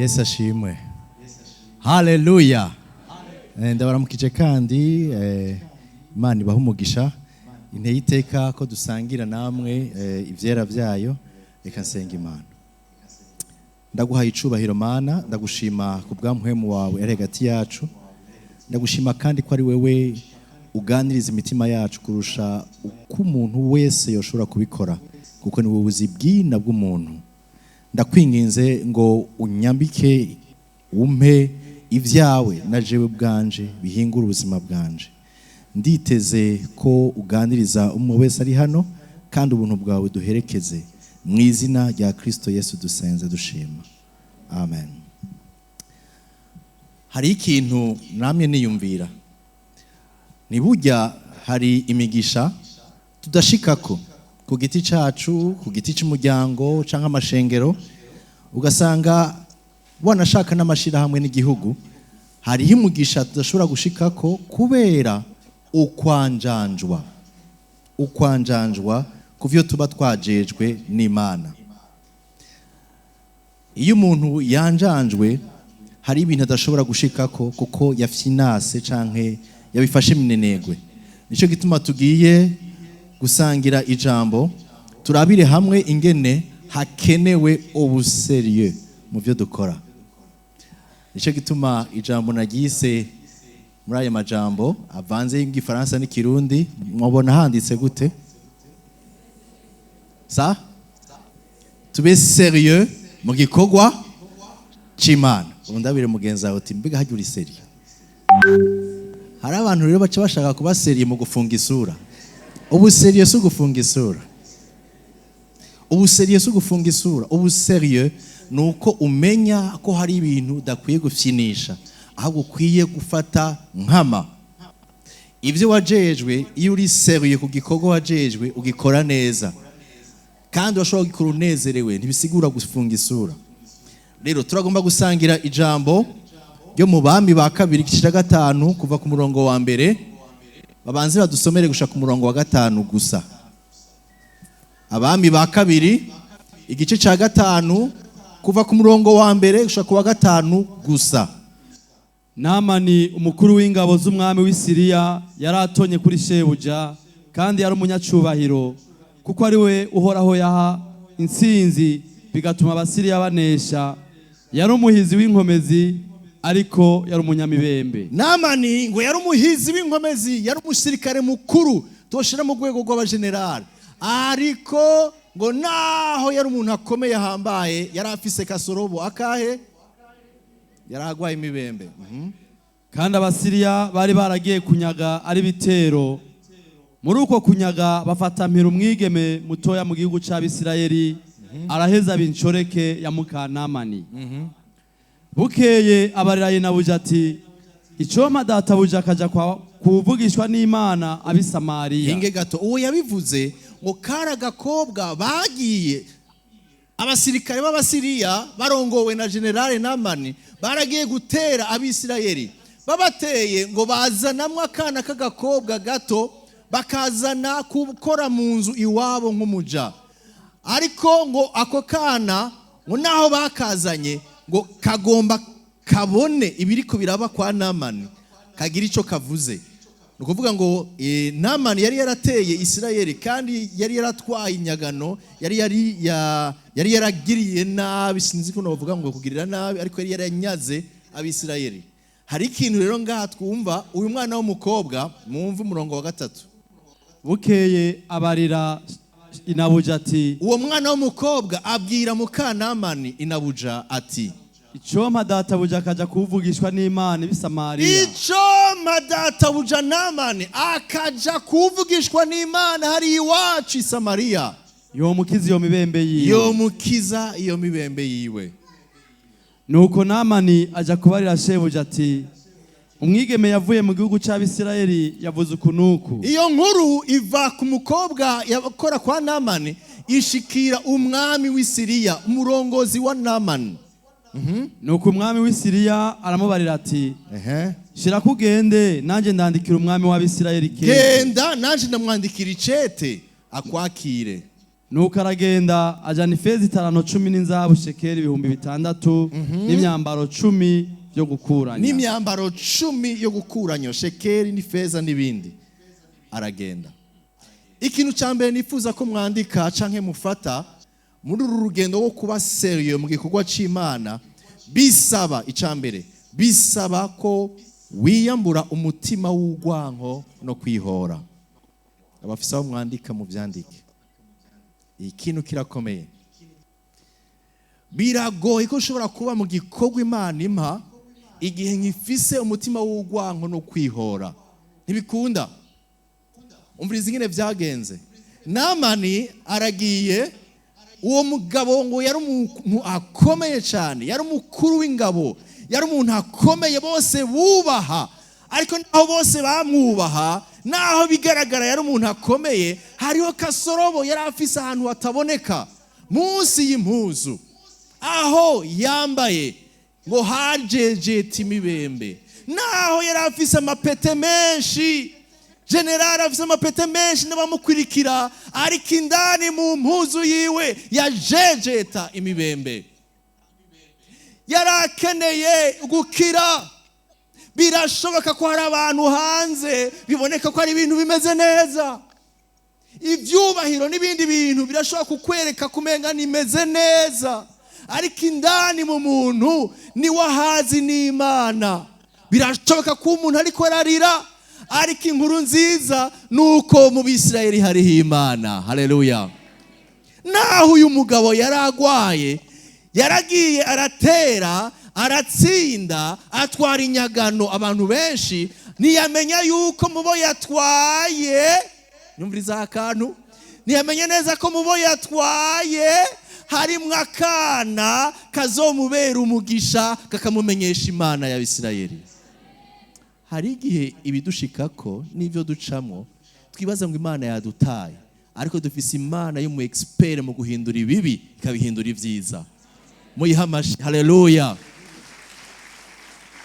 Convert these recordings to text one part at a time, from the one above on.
Yesu ashimwe, haleluya. Ndabaramukije kandi Imana ibahe umugisha. Inteye iteka ko dusangira namwe ivyera vyayo. Reka nsenga Imana. Ndaguhaye icubahiro Mana, ndagushima ku bwa mpwemu wawe ari hagati yacu. Ndagushima kandi ko ari wewe uganiriza imitima yacu kurusha uko umuntu wese yoshobora kubikora, kuko ni wowe uzi bwina bw'umuntu. Ndakwinginze ngo unyambike, umpe ibyawe na jewe bwanje bihingura ubuzima bwanje. Nditeze ko uganiriza umwe wese ari hano, kandi ubuntu bwawe duherekeze. Mu izina rya Kristo Yesu dusenze dushima, amen. Hari ikintu namwe niyumvira ni burya hari imigisha tudashikako ku giti cacu, ku giti c'umuryango canke amashengero, ugasanga wanashaka n'amashirahamwe n'igihugu. Hariho umugisha tudashobora gushikako kubera ukwanjanjwa ku vyo tuba twajejwe n'Imana. Iyo umuntu yanjanjwe, hari ibintu adashobora gushikako kuko yafyinase canke yabifashe minenegwe. Nico gituma tugiye gusangira ijambo, turabire hamwe ingene hakenewe ubu sérieux mu byo dukora. Nico gituma ijambo naryise muri aya majambo avanze y'Igifaransa n'Ikirundi. Mwabona handitse gute? Sa tube sérieux mu gikorwa c'Imana. Ubu ndabire mugenzi wawe uti: "Mbega harya uri sérieux?" Hari abantu rero baca bashaka kuba sérieux mu gufunga isura. Ubu sérieux si ugufunga isura, ubu sérieux si ugufunga isura. Ubu sérieux ni uko umenya ko hari ibintu udakwiye gufyinisha, ahubwo ukwiye gufata nkama ibyo wajejwe. Iyo uri sérieux ku gikorwa wajejwe, ugikora neza kandi urashobora kugikora unezerewe. Ntibisigura gufunga isura. Rero turagomba gusangira ijambo ryo mu Bami ba Kabiri, igice cya 5, kuva ku murongo wa 1. Babanze badusomere gushika ku murongo wa 5 gusa. Abami ba Kabiri, igice cya 5, kuva ku murongo wa 1 gushika ku wa 5 gusa. Namani, umukuru w'ingabo z'umwami w'i Siriya, yari atonye kuri shebuja kandi yari umunyacubahiro, kuko ari we Uhoraho yaha intsinzi, bigatuma Abasiriya banesha. Yari umuhizi w'inkomezi, ariko yari umunyamibembe. Namani ngo yari umuhizi w'inkomezi, yari umusirikare mukuru toshira mu rwego rw'abajenerali, ariko ngo naho yari umuntu akomeye ahambaye, yari afise kasorobo akahe? Yari agwaye imibembe. Kandi Abasiriya bari baragiye kunyaga ari bitero. Muri uko kunyaga bafata mpira umwigeme mutoya mu gihugu c'Abisirayeli, araheza aba inshoreke ya muka Namani. Bukeye abarira nyinabuja ati: "Icompa databuja akaja kuvugishwa n'Imana ab'i Samariya." Hinge gato. Uwo yabivuze ngo kari agakobwa. Bagiye abasirikare b'Abasiriya barongowe na generale Namani, baragiye gutera Abisirayeli. Babateye, ngo bazanamwo akana k'agakobwa gato, bakazana gukora mu nzu iwabo nk'umuja. Ariko ngo ako kana, ngo naho bakazanye, ngo kagomba kabone ibiriko biraba kwa Namani, kagira icyo kavuze. Ni ukuvuga ngo Namani yari yarateye Isirayeli kandi yari yaratwaye inyagano, yari yaragiriye nabi. Sinzi ko bavuga ngo kugirira nabi, ariko yari yaranyaze Abisirayeli. Hari ikintu rero ngaha twumva uyu mwana w'umukobwa. Mwumve umurongo wa 3. Bukeye abarira inabuja ati: Uwo mwana w'umukobwa abwira mukanamani inabuja ati: "Icompa databuja akaja kuvugishwa n'Imana ib'i Samariya." "Icompa databuja Namani akaja kuvugishwa n'Imana hari iwacu i Samariya." Yomukiza iyo mibembe yiwe. Yomukiza iyo mibembe yiwe. Nuko Namani aja kubarira shebuja ati: "Umwigeme yavuye mu gihugu c'Abisirayeli yavuze uku n'uku." Iyo nkuru iva ku mukobwa yakora kwa Namani, ishikira umwami w'i Siriya, umurongozi wa Namani. Nuko umwami w'i Siriya aramubarira ati: "Shira ugende, nanjye ndandikira umwami w'Abisirayeli kete." "Genda, nanje ndamwandikira icete akwakire." Nuko aragenda ajana ifeza itaranto 10 n'inzahabu shekeli 6000 n'imyambaro 10 yo gukuranya. N'imyambaro 10 yo gukuranya, shekeli n'ifeza n'ibindi. Aragenda. Ikintu cya mbere nifuza ko mwandika canke mufata muri uru rugendo rwo kuba sérieux mu gikorwa c'Imana, bisaba, icya mbere, bisaba ko wiyambura umutima w'urwanko no kwihora. Abafise aho mwandika mu vyandike. Ikintu kirakomeye. Biragoye ko ushobora kuba mu gikorwa Imana impa igihe nkifise umutima w'urwanko no kwihora. Ntibikunda. Umviriza ingene vyagenze. Namani aragiye. Uwo mugabo ngo yari umuntu akomeye cyane, yari umukuru w'ingabo, yari umuntu akomeye bose bubaha. Ariko naho bose bamwubaha, naho bigaragara yari umuntu akomeye, hariho kasorobo yari afise ahantu hataboneka munsi y'impuzu. Aho yambaye ngo hajejeta imibembe. Naho yari afise amapete menshi, generali afise amapete menshi n'abamukurikira, ariko indani mu mpuzu yiwe yajejeta imibembe. Yari akeneye gukira. Birashoboka ko hari abantu hanze biboneka ko ari ibintu bimeze neza, ibyubahiro n'ibindi bintu birashobora kukwereka kumenga nimeze neza, ariko indani mu muntu niwe ahazi n'Imana. Birashoboka ko umuntu ariko ararira, ariko inkuru nziza nuko mu Bisirayeli hariho Imana. Haleluya. Naho uyu mugabo yaragwaye, yaragiye aratera, aratsinda, atwara inyagano abantu benshi, ntiyamenya yuko mubo yatwaye, nyumviriza akantu, ntiyamenya neza ko mubo yatwaye harimwo akana kazomubera umugisha, kakamumenyesha Imana ya Bisirayeli. Hari igihe ibidushikako n'ibyo ducamo twibaza ngo Imana yadutaye, ariko dufise Imana y'umu expert mu guhindura ibibi ikabihindura ibyiza. Muyihe amashi. Haleluya.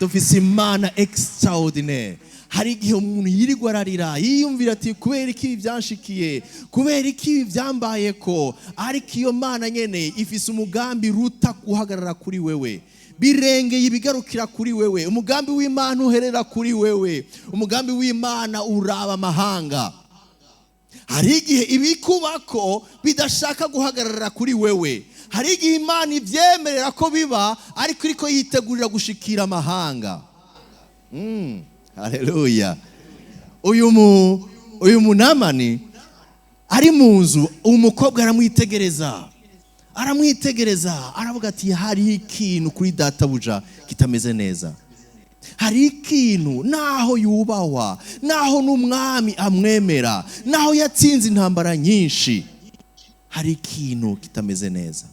Dufise Imana extraordinaire. Hari igihe umuntu yirirwa ararira, yiyumvira ati kubera iki ibi byanshikiye, kubera iki ibi byambayeko, ariko iyo Mana nyene ifise umugambi ruta guhagarara kuri wewe, birengeye ibigarukira kuri wewe. Umugambi w'Imana uherera kuri wewe, umugambi w'Imana uraba amahanga. Hari igihe ibikubako bidashaka guhagarara kuri wewe, hari igihe Imana ibyemerera ko biba, ariko iriko yitegurira gushikira amahanga. Haleluya. Uyu munamani ari mu nzu, umukobwa aramwitegereza, aramwitegereza, aravuga ati hari ikintu kuri databuja kitameze neza. Hari ikintu, naho yubahwa, naho n'umwami amwemera, naho yatsinze intambara nyinshi, hari ikintu kitameze neza.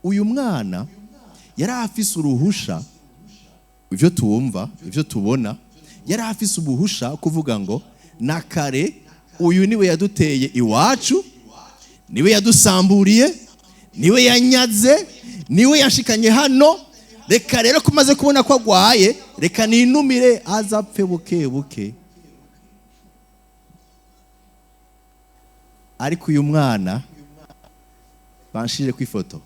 Uyu mwana yari afise uruhusha, ivyo tuwumva, ivyo tubona, yari afise ubuhusha kuvuga ngo na kare uyu niwe yaduteye iwacu, niwe yadusamburiye, niwe yanyaze, niwe yashikanye hano. Reka rero kumaze kubona ko agwaye, reka ninumire azapfe buke buke. Ariko uyu mwana banshije ku ifoto,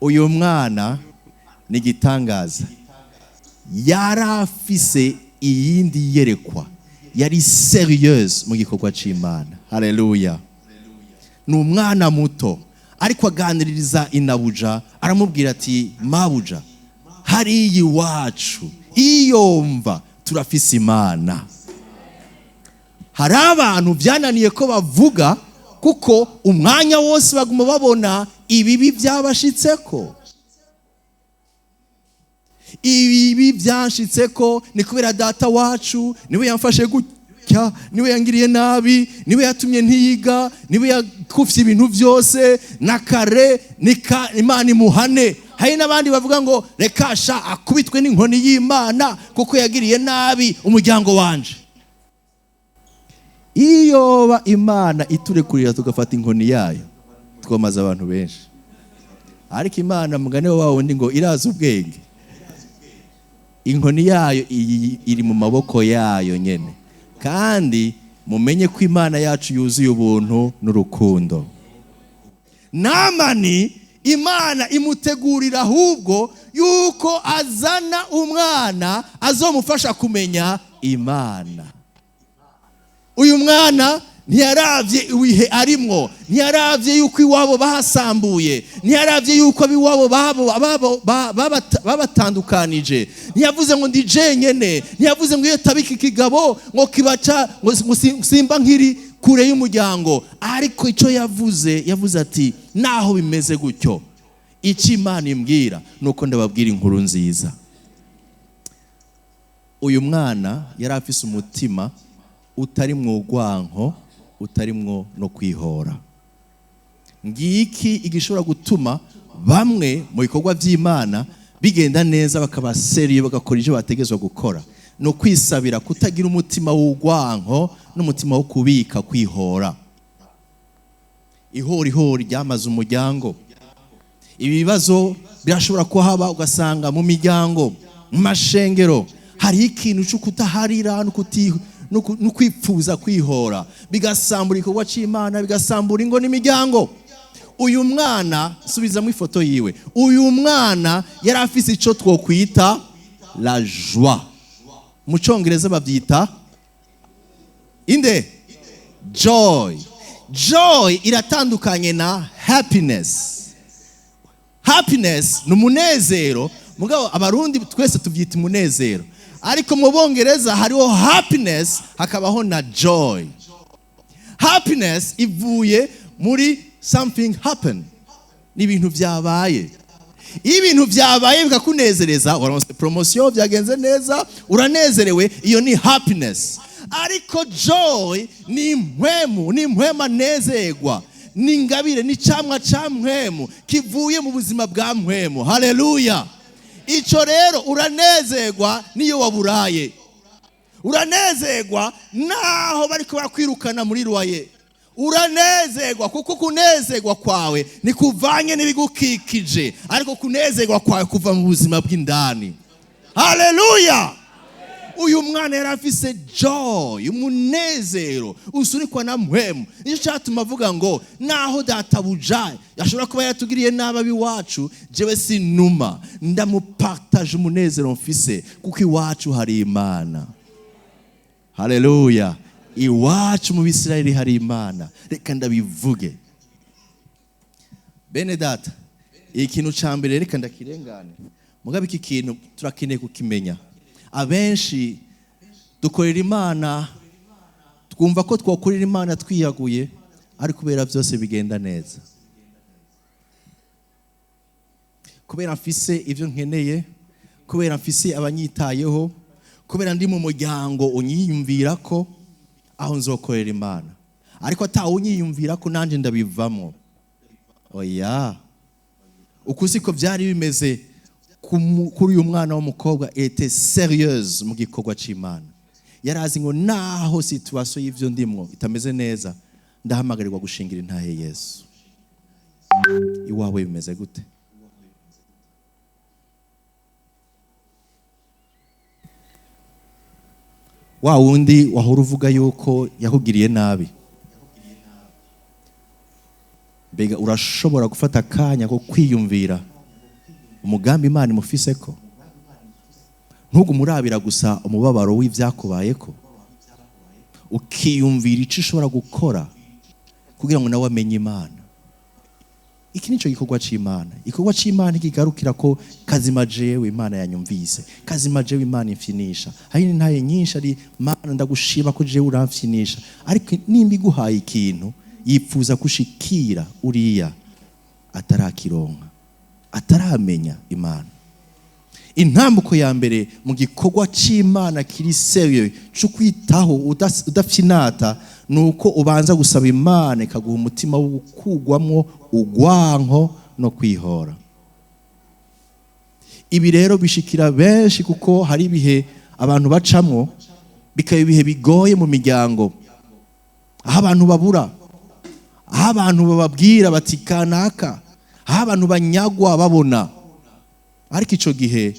uyu mwana ni gitangaza, yarafise iyindi yerekwa, yari sérieuse mu gikorwa c'Imana. Haleluya. Ni umwana muto, ariko aganiririza inabuja, aramubwira ati mabuja, hariya iwacu iyo mva turafise Imana. Hari abantu byananiye ko bavuga kuko umwanya wose baguma babona ibibi byabashitseko. Ibibi byanshitseko ni kubera data wacu, niwe yamfashe gutya, niwe yangiriye nabi, niwe yatumye ntiyiga, niwe yakufye ibintu byose, na kare nika Imana imuhane. Hari n'abandi bavuga ngo reka sha akubitwe n'inkoni y'Imana kuko yagiriye nabi umuryango wanje. Iyo Imana iturekurira tugafata inkoni yayo, twomaza abantu benshi. Ariko Imana mugane wawe ndi ngo iraza ubwenge, inkoni yayo iri mu maboko yayo nyene. Kandi mumenye ko Imana yacu yuzuye ubuntu n'urukundo. Namani Imana imutegurira ahubwo yuko azana umwana azomufasha kumenya Imana. Uyu mwana ntiyaravye ibihe arimwo, ntiyaravye yuko iwabo bahasambuye, ntiyaravye yuko abiwabo babatandukanije, ntiyavuze ngo ndi jenyene, ntiyavuze ngo iyo tabika ikigabo ngo kibaca ngo simba nkiri kure y'umuryango. Ariko icyo yavuze, yavuze ati naho bimeze gutyo, icyo Imana imbwira nuko ndababwira inkuru nziza. Uyu mwana yari afise umutima utari mwo urwanko, utarimwo no kwihora. Ngiki igishobora gutuma bamwe mu bikorwa by'Imana bigenda neza, bakaba sérieux, bagakora ivyo bategezwa gukora, no kwisabira kutagira umutima w'urwanko n'umutima wo kubika kwihora. Ihorihori ryamaze umuryango. Ibi bibazo birashobora kuhaba, ugasanga mu miryango, mu mashengero hari ikintu cyo kutaharira no kwipfuza kwihora, bigasambura igikorwa c'Imana, bigasambura ingo n'imiryango. Uyu mwana, subizamo ifoto yiwe, uyu mwana yari afise ico twokwita la joie. Mu congereza bavyita inde? Joy. Joy iratandukanye na happiness. Happiness ni umunezero, mugabo abarundi twese tuvyita umunezero, ariko mu bongereza hariho happiness hakabaho na joy. Happiness ivuye muri something happen, ni ibintu vyabaye. Iyo ibintu vyabaye bikakunezereza, waronse promotion, vyagenze neza, uranezerewe, iyo ni happiness. Ariko joy ni impwemu, ni impwemu anezerwa, ni ingabire, ni camwa ca mpwemu kivuye mu buzima bwa mpwemu. Haleluya! Ico rero uranezerwa niyo waburaye, uranezerwa naho bariko barakwirukana muri loyer, uranezerwa kuko kunezerwa kwawe nikuvanye n'ibigukikije, ariko kunezerwa kwawe kuva mu buzima bw'indani. Haleluya! Uyu mwana yari afise joy, umunezero usunikwa na mpwemu. Nicyo cyatuma avuga ngo naho databuja yashobora kuba yatugiriye nabi iwacu, jewe sinuma, ndamupartage umunezero mfise kuko iwacu hari Imana. Haleluya! Iwacu mu Bisirayeli hari Imana. Reka ndabivuge, bene data, ikintu ca mbere reka ndakirengane, mugabe iki kintu turakeneye kukimenya. Abenshi dukorera Imana, twumva ko twakorera Imana twiyaguye, ariko kubera byose bigenda neza, kubera mfise ivyo nkeneye, kubera mfise abanyitayeho, kubera ndi mu muryango unyiyumvira ko aho nzokorera Imana, ariko atawunyiyumvira ko nanje ndabivamo. Oya, uku siko byari bimeze kuri uyu mwana w'umukobwa. Était sérieuse mu gikorwa c'Imana. Yarazi ngo naho situation y'ivyo ndimwo itameze neza, ndahamagarirwa gushingira intahe Yesu. Iwawe bimeze gute? Wa wundi wahora uvuga yuko yakugiriye nabi, mbega urashobora gufata akanya ko kwiyumvira umugambi Imana imufise ko? Ntugumurabira gusa umubabaro w'ivyakubayeko, ukiyumvira ico ushobora gukora kugira ngo nawe amenye Imana. Iki nico gikorwa c'Imana. Igikorwa c'Imana kigarukira ko kazima jewe Imana yanyumvise, kazima jewe Imana imfinisha. Hari n'intaye nyinshi ari Mana ndagushima ko jewe uramfinisha, ariko nimba iguhaye ikintu yipfuza kushikira uriya atarakironka, ataramenya Imana. Intambuko ya mbere mu gikorwa c'Imana kiri sérieux cyo kwitaho udafyinata, nuko ubanza gusaba Imana ikaguha umutima wo gukugwamwo ugwanko no kwihora. Ibi rero bishikira benshi kuko hari ibihe abantu bacamwo bikaba ibihe bigoye mu miryango, aho abantu babura, aho abantu bababwira bati kanaka, aho abantu banyagwa babona. Ariko ico gihe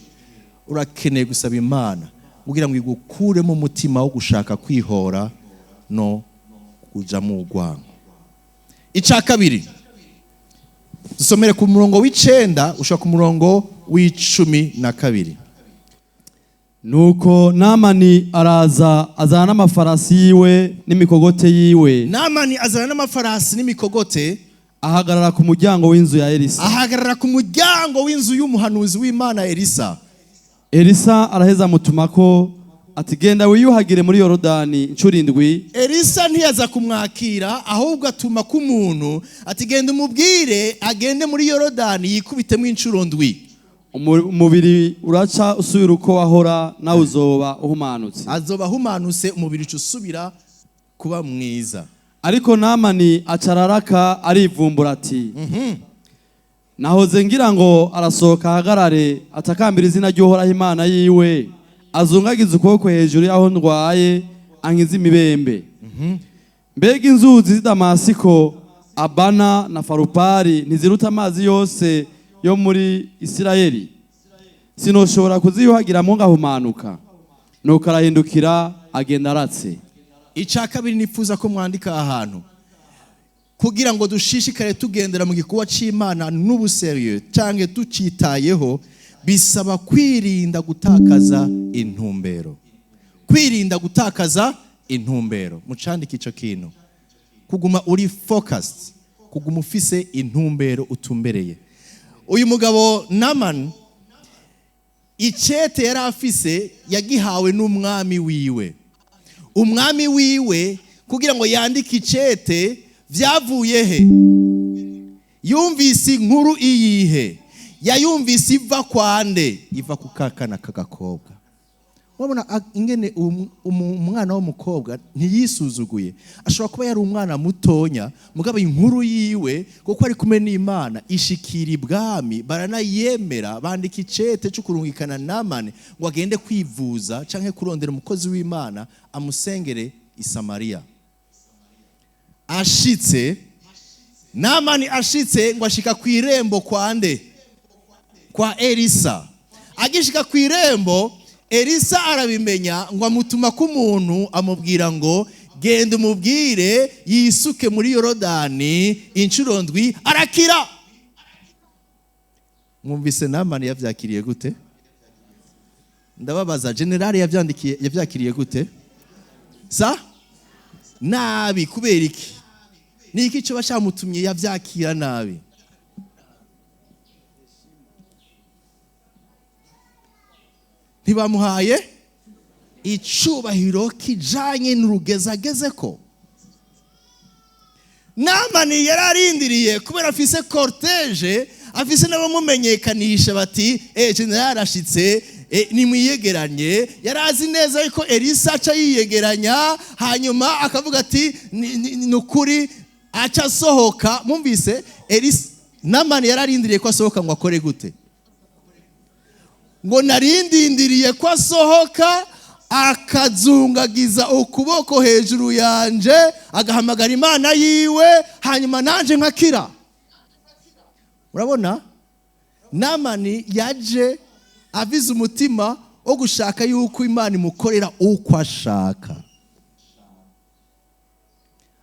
urakeneye gusaba Imana kugira ngo igukuremo umutima wo gushaka kwihora no kuja mu rwango. Ica kabiri, Dusomere ku murongo w'9 ushaka ku murongo w'12. Nuko Namani araza azana n'amafarasi yiwe n'imikogote yiwe. Namani azana n'amafarasi n'imikogote. Ahagarara ku muryango w'inzu ya Elisa. Ahagarara ku muryango w'inzu y'umuhanuzi w'Imana Elisa. Elisa araheza amutumako ati: "Genda wiyuhagire muri Yorodani inshuro 7." Elisa ntiyaza kumwakira, ahubwo atuma k'umuntu ati: "Genda umubwire agende muri Yorodani yikubitemo inshuro 7." Umubiri uraca usubira uko wahora, nawe uzoba uhumanutse. Azoba ahumanutse, umubiri uca usubira kuba mwiza. Ariko Namani aca araraka, arivumbura ati: "Nahoze ngira ngo arasohoka ahagarare, atakambira izina ry'Uhoraho Imana yiwe, azungagiza ukuboko hejuru y'aho ndwaye, ankize imibembe. Mbega inzuzi z'i Damasiko, Abana na Farupari, ntiziruta amazi yose yo muri Isirayeli? Sinoshobora kuziyuhagiramwo ngahumanuka?" Nuko arahindukira agenda aratse. Icya kabiri nifuza ko mwandika ahantu kugira ngo dushishikare tugendera mu gikorwa cy'Imana n'ubu sérieux cyangwa tucitayeho, bisaba kwirinda gutakaza intumbero. Kwirinda gutakaza intumbero, mucandike icyo kintu. Kuguma uri focused, kuguma ufise intumbero utumbereye. Uyu mugabo Naman, icete yari afise yagihawe n'umwami wiwe. Umwami wiwe kugira ngo yandike icete byavuye he? Yumvise inkuru iyihe? Yayumvise iva kwande? Iva ku kakana k'agakobwa. Urabona ingene umwana w'umukobwa ntiyisuzuguye. Ashobora kuba yari umwana mutonya, mugabo inkuru yiwe, kuko ari kumwe n'Imana, ishikira ibwami, baranayemera, bandika icete cyo kurungikana Namani ngo agende kwivuza canke kurondera umukozi w'Imana amusengere i Samariya. Ashitse Namani, ashitse ngo ashika ku irembo kwande? Kwa Elisa. Agishika ku irembo, Elisa arabimenya, ngo amutuma k'umuntu, amubwira ngo: "Genda umubwire yisuke muri Yorodani inshuro 7, arakira." Mwumvise Namani yavyakiriye gute? Ndababaza, generali yavyandikiye, yavyakiriye gute? Sa nabi. Kubera iki? Ni iki cyo cyamutumye yavyakira nabi? Ntibamuhaye icubahiro kijanye n'urugeza ageze ko. Namani yari arindiriye, kubera afise cortège, afise n'abamumenyekanisha bati: "General arashitse, nimwiyegeranye." Yari azi neza yuko Elisa aca yiyegeranya, hanyuma akavuga ati: "Ni ukuri." Aca asohoka. Mwumvise Elisa, Namani yari arindiriye ko asohoka ngo akore gute? Ngo: "Narindindiriye ko asohoka, akazungagiza ukuboko hejuru yanje, agahamagara Imana yiwe, hanyuma nanje nkakira." Urabona, Namani yaje avize umutima wo gushaka yuko Imana imukorera uko ashaka,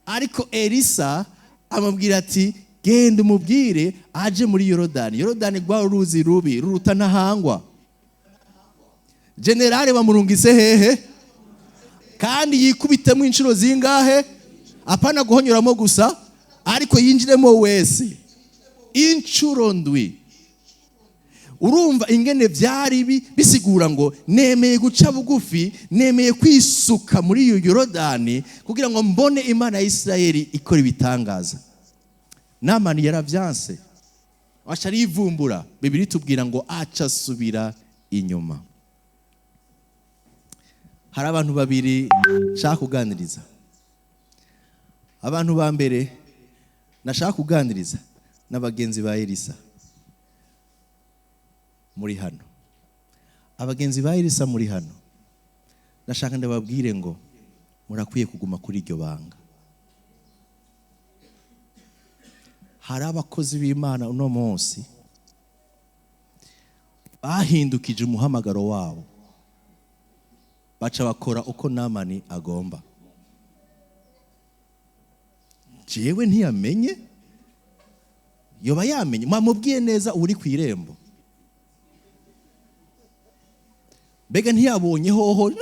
ariko Elisa amubwira ati: "Genda umubwire aje muri Yorodani." Yorodani rwa uruzi rubi ruruta ntahangwa. Generale bamurungise hehe? Kandi yikubitemo inshuro zingahe? Apana guhonyoramo gusa, ariko yinjiremo wese inshuro 7. Urumva ingene byari bisigura ngo: "Nemeye guca bugufi, nemeye kwisuka muri iyo Yorodani kugira ngo mbone Imana ya Isirayeli ikora ibitangaza." Namani yaravyanse, aca arivumbura. Bibiri tubwira ngo aca asubira inyuma. Hari abantu babiri nshaka kuganiriza. Abantu ba mbere nashaka kuganiriza n'abagenzi ba Elisa muri hano. Abagenzi ba Elisa muri hano, nashaka ndababwire ngo murakwiye kuguma kuri iryo banga. Hari abakozi b'Imana uno munsi bahindukije umuhamagaro wabo, baca bakora uko Namani agomba. Jewe ntiyamenye Yoba yamenye, mwamubwiye neza uri ku irembo. Mbega ntiyabonye hoho,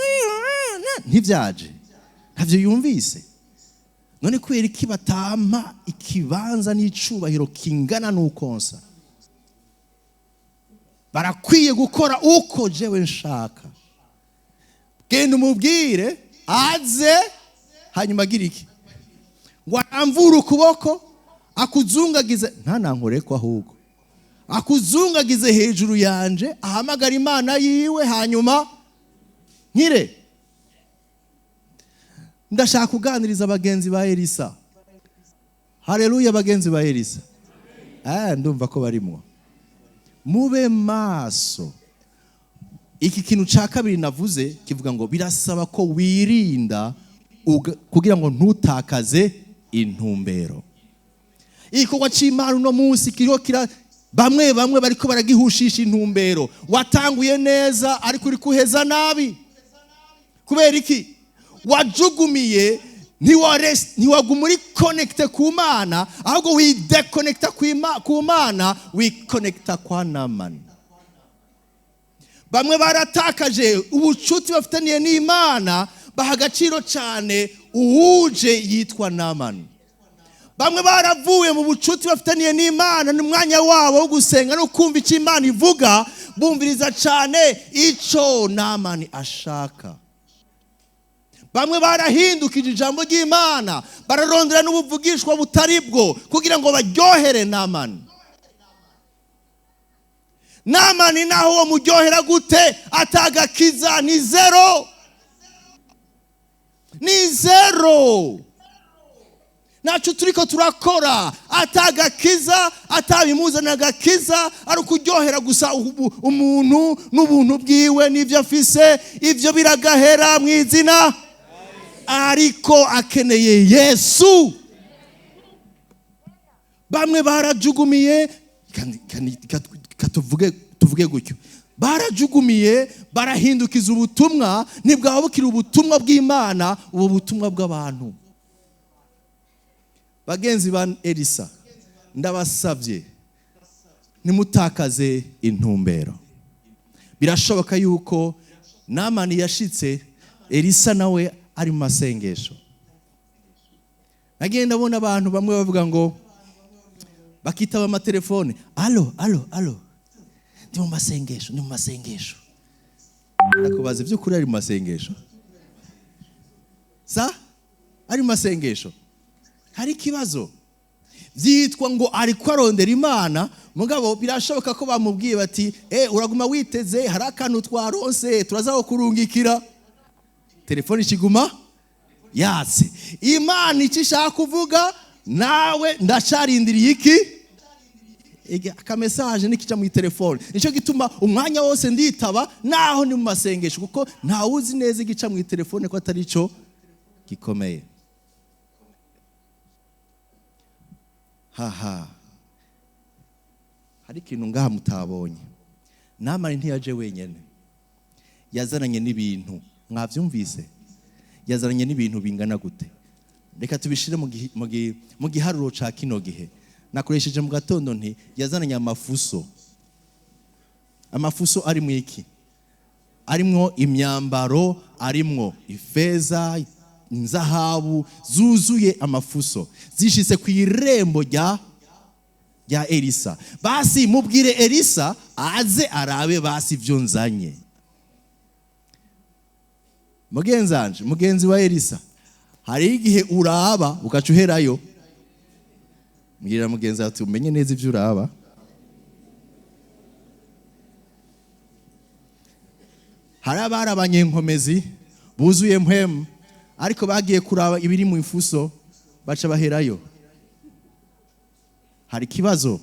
ntivyaje, ntavyo yumvise. None kubera iki batampa ikibanza n'icubahiro kingana n'ukonsa? Barakwiye gukora uko jewe nshaka. Genda umubwire aze, hanyuma agira iki? Ngo aramvure ukuboko akuzungagize, ntanankoreko ahubwo akuzungagize hejuru yanje, ahamagara Imana yiwe, hanyuma nkire. Ndashaka kuganiriza bagenzi ba Elisa. Haleluya, bagenzi ba Elisa. Ndumva ko barimo. Mube maso. Iki kintu ca kabiri navuze kivuga ngo birasaba ko wirinda kugira ngo ntutakaze intumbero. Igikorwa c'Imana uno munsi kiriho kira bamwe bamwe bariko baragihushisha intumbero. Watanguye neza ariko uri kuheza nabi. Kubera iki? Wajugumiye, ntiwaguma uri connecté ku Mana, ahubwo widéconnecta ku Mana, wikonekta kwa Namani. Bamwe baratakaje ubucuti bafitaniye n'Imana, baha agaciro cyane uwuje yitwa Namani. Bamwe baravuye mu bucuti bafitaniye n'Imana n'umwanya wabo wo gusenga no kumva icyo Imana ivuga, bumviriza cyane icyo Namani ashaka. Bamwe barahindukije ijambo ry'Imana, bararondera n'ubuvugishwa butari bwo kugira ngo baryohere Namani. Namani naho uwo muryohera gute atagakiza ni zéro, ni zéro. Ntacyo turiko turakora atagakiza, atabimuzana agakiza, ari ukuryohera gusa umuntu n'ubuntu bwiwe n'ibyo afise, ibyo biragahera mu izina, ariko akeneye Yesu. Bamwe barajugumiye, kandi tuvuge gutyo, barajugumiye, barahindukiza ubutumwa, ntibwaba bukiri ubutumwa bw'Imana, ubu butumwa bw'abantu. Bagenzi ba Elisa, ndabasabye ntimutakaze intumbero. Birashoboka yuko Namani yashitse, Elisa nawe ari mu masengesho. Nagiye ndabona abantu bamwe bavuga ngo bakitaba amatelefone, "Allô, allô, allô, ndi mu masengesho, ndi mu masengesho." Ndakubaza, iby'ukuri ari mu masengesho? Sa ari mu masengesho? Hari ikibazo. Byitwa ngo ariko arondera Imana, mugabo birashoboka ko bamubwiye bati: "Uraguma witeze, hari akantu twaronse turaza kurungikira." Telefone ikiguma yatse. Imana icyo ishaka kuvuga nawe, ndacarindiriye iki akamesaje nikica mu telefone. Nicyo gituma umwanya wose nditaba naho ni mu masengesho, kuko ntawuzi neza igica mu telefone ko atari cyo gikomeye. Haha, hari ikintu ngaha mutabonye. Namani ntiyaje wenyene, yazananye n'ibintu. Mwavyumvise? Yazananye n'ibintu bingana gute? Reka tubishire mu giharuro ca kino gihe nakoresheje mu gatondo, nti yazananye amafuso. Amafuso arimwo iki? Arimwo imyambaro, arimwo ifeza, inzahabu, zuzuye amafuso, zishitse ku irembo rya Elisa. Basi mubwire Elisa aze arabe basi ivyo nzanye. Mugenzanje, mugenzi wa Elisa, hari igihe uraba ugaca uherayo. Mbwira mugenzi ati: "Umenye neza ivyo uraba." Hari abari abanyenkomezi buzuye mpwemu, ariko bagiye kuraba ibiri mu ifuso baca baherayo. Hari ikibazo.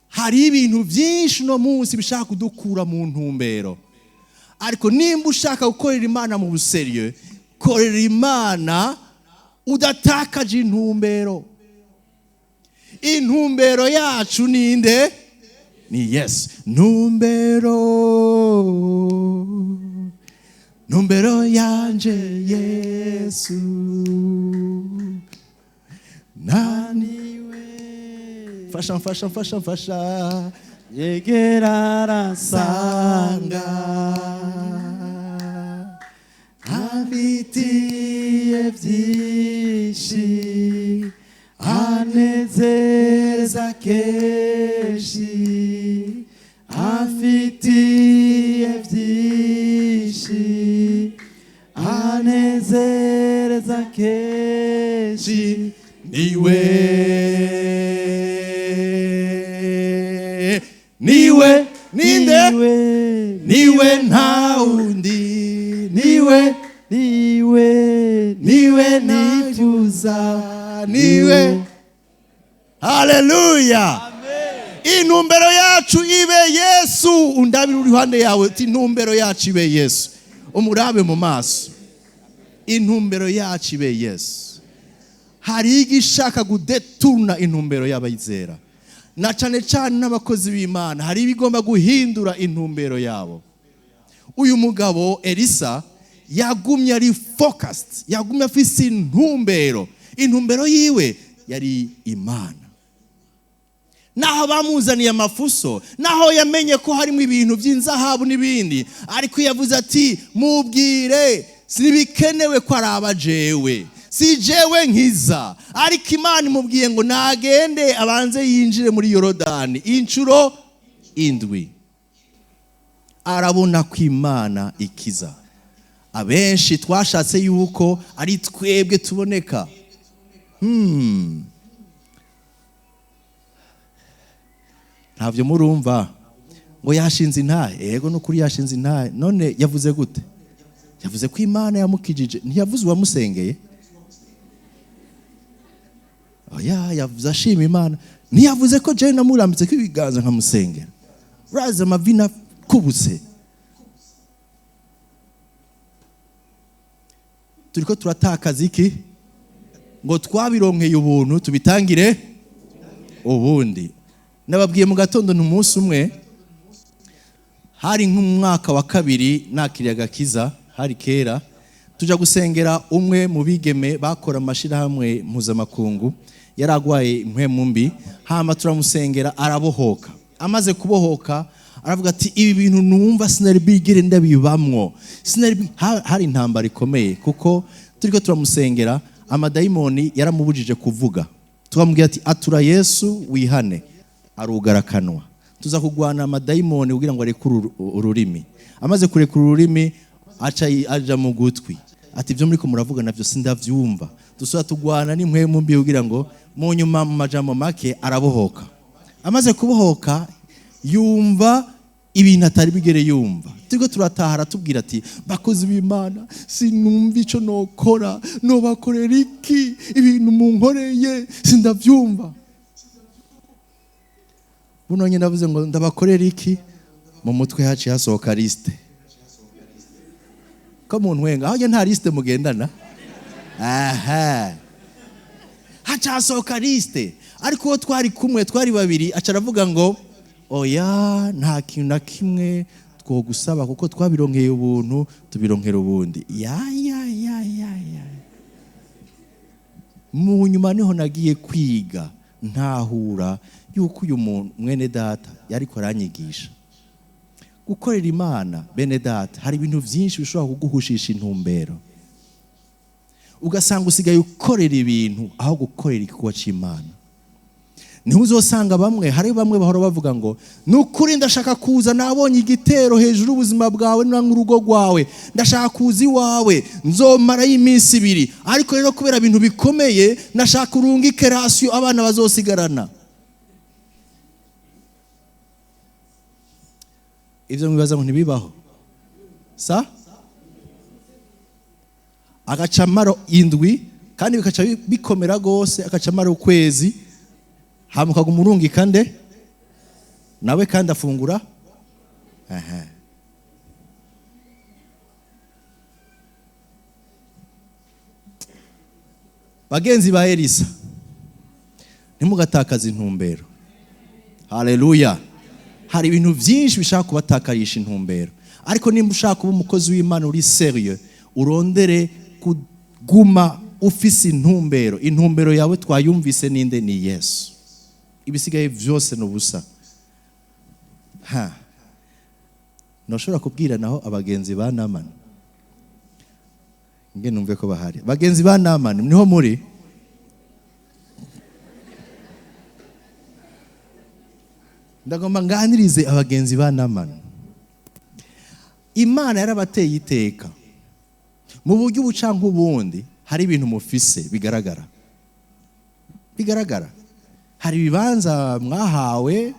Hari ibintu byinshi uno munsi bishaka kudukura mu ntumbero, ariko nimba ushaka gukorera Imana mu busérieux, korera Imana udatakaje intumbero. Intumbero yacu ninde? Ni Yesu. Ntumbero, ntumbero yanje Yesu, naniwe. Mfasha, mfasha, mfasha, mfasha. Yegera aransanga. Amfitiye byinshi, anezeza kenshi. Amfitiye byinshi, anezereza kenshi. Niwe, niwe, ninde? Niwe. Niwe, nta wundi, niwe. Niwe. Niwe nifuza, niwe. Haleluya! Intumbero yacu ibe Yesu. Undabire uri iruhande yawe uti: "Intumbero yacu ibe Yesu." Umurabe mu maso. Intumbero yacu ibe Yesu. Hari igishaka gudeturuna intumbero y'abayizera, na cane cane n'abakozi b'Imana. Hari ibigomba guhindura intumbero yabo. Uyu mugabo Elisa yagumye ari focused, yagumye afise intumbero. Intumbero yiwe yari Imana. Naho bamuzaniye amafuso, naho yamenye ko harimo ibintu by'inzahabu n'ibindi, ariko yavuze ati: "Mubwire sibikenewe ko araba jewe, si jewe nkiza." Ariko Imana imubwiye ngo nagende abanze yinjire muri Yorodani inshuro 7, arabona ko Imana ikiza. Abenshi twashatse yuko ari twebwe tuboneka. Ntabyo murumva ngo yashinze intahe. Yego, nukuri yashinze intahe. None yavuze gute? Yavuze ko Imana yamukijije, ntiyavuze uwamusengeye. Oya, yavuze ashima Imana, ntiyavuze ko jewe namurambitse ko ibiganza nkamusengera. Urazi amavi nakubutse. Turiko turatakaza iki? Ngo twabironkeye ubuntu, tubitangire ubundi. Nababwiye mu gatondo, umunsi umwe, hari nk'umwaka wa kabiri nakiriye agakiza, hari kera, tuja gusengera umwe mu bigeme bakora amashirahamwe mpuzamakungu. Yari agwaye impwemu mbi, hama turamusengera, arabohoka. Amaze kubohoka aravuga ati: "Ibi bintu numva sinari bigere ndabibamwo, sinari Hari intambara ikomeye, kuko turiko turamusengera amadayimoni yaramubujije kuvuga. Tukamubwira ati: "Atura Yesu, wihane." Arugara akanwa. Tuza kugwana amadayimoni kugira ngo arekure ururimi. Amaze kurekura ururimi, aca aja mu gutwi ati: "Ibyo muriko muravuga navyo sindavyumva." Dusubira tugwana n'impwemu mbi kugira ngo mu nyuma, mu majambo make, arabohoka. Amaze kubohoka yumva ibintu atari bigere yumva. Turiko turataha aratubwira ati: "Bakozi b'Imana, sinumva ico nokora, nobakorera iki? Ibintu munkoreye sindavyumva." Buno nyine ndavuze ngo ndabakorera iki, mu mutwe haciye hasohoka liste. Ko mu ntwenga aho nta liste mugendana? Aha haca hasohoka liste. Ariko uwo twari kumwe, twari babiri, aca aravuga ngo: "Oya, nta kintu na kimwe twogusaba, kuko twabironkeye ubuntu, tubironkera ubundi." Ya ya ya ya ya, mu nyuma niho nagiye kwiga, ntahura yuko uyu muntu mwene data yariko aranyigisha gukorera Imana. Bene data, hari ibintu byinshi bishobora kuguhushisha intumbero, ugasanga usigaye ukorera ibintu aho gukorera igikorwa cy'Imana. Niho uzosanga bamwe, hari bamwe bahora bavuga ngo: "Ni ukuri ndashaka kuza, nabonye igitero hejuru y'ubuzima bwawe n'urugo rwawe, ndashaka kuza iwawe, nzomarayo iminsi 2, ariko rero kubera ibintu bikomeye ndashaka urungike ration abana bazosigarana." Ibyo mwibaza ngo ntibibaho? Sa agacamaro indwi, kandi bikaca bikomera rwose, agacamaro ukwezi, hama ukaguma urungika nde nawe kandi afungura. Aha. Bagenzi ba Elisa, ntimugatakaze intumbero. Haleluya! Hari ibintu byinshi bishaka kubatakarisha intumbero, ariko nimba ushaka kuba umukozi w'Imana uri sérieux, urondere kuguma ufise intumbero. Intumbero yawe twayumvise, ninde? Ni Yesu. Ibisigaye vyose ni ubusa. Ha, ntushobora kubwira naho abagenzi ba Namani, nge numve ko bahari. Bagenzi ba Namani, niho muri? Ndagomba nganirize abagenzi ba Namani. Imana yarabateye iteka mu buryo ubuca nk'ubundi. Hari ibintu mufise bigaragara, bigaragara. Hari ibibanza mwahawe,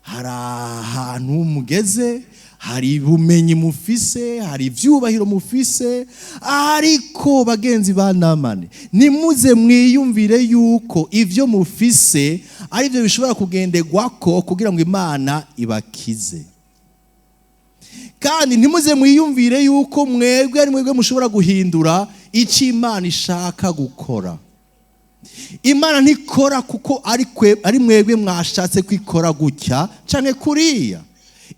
hari ahantu mugeze, hari ubumenyi mufise, hari ibyubahiro mufise. Ariko bagenzi ba Namani, nimuze mwiyumvire yuko ibyo mufise ari byo bishobora kugenderwako kugira ngo Imana ibakize. Kandi ntimuze mwiyumvire yuko mwebwe ari mwebwe mushobora guhindura icyo Imana ishaka gukora. Imana ntikora kuko ari mwebwe mwashatse kwikora gutya canke kuriya.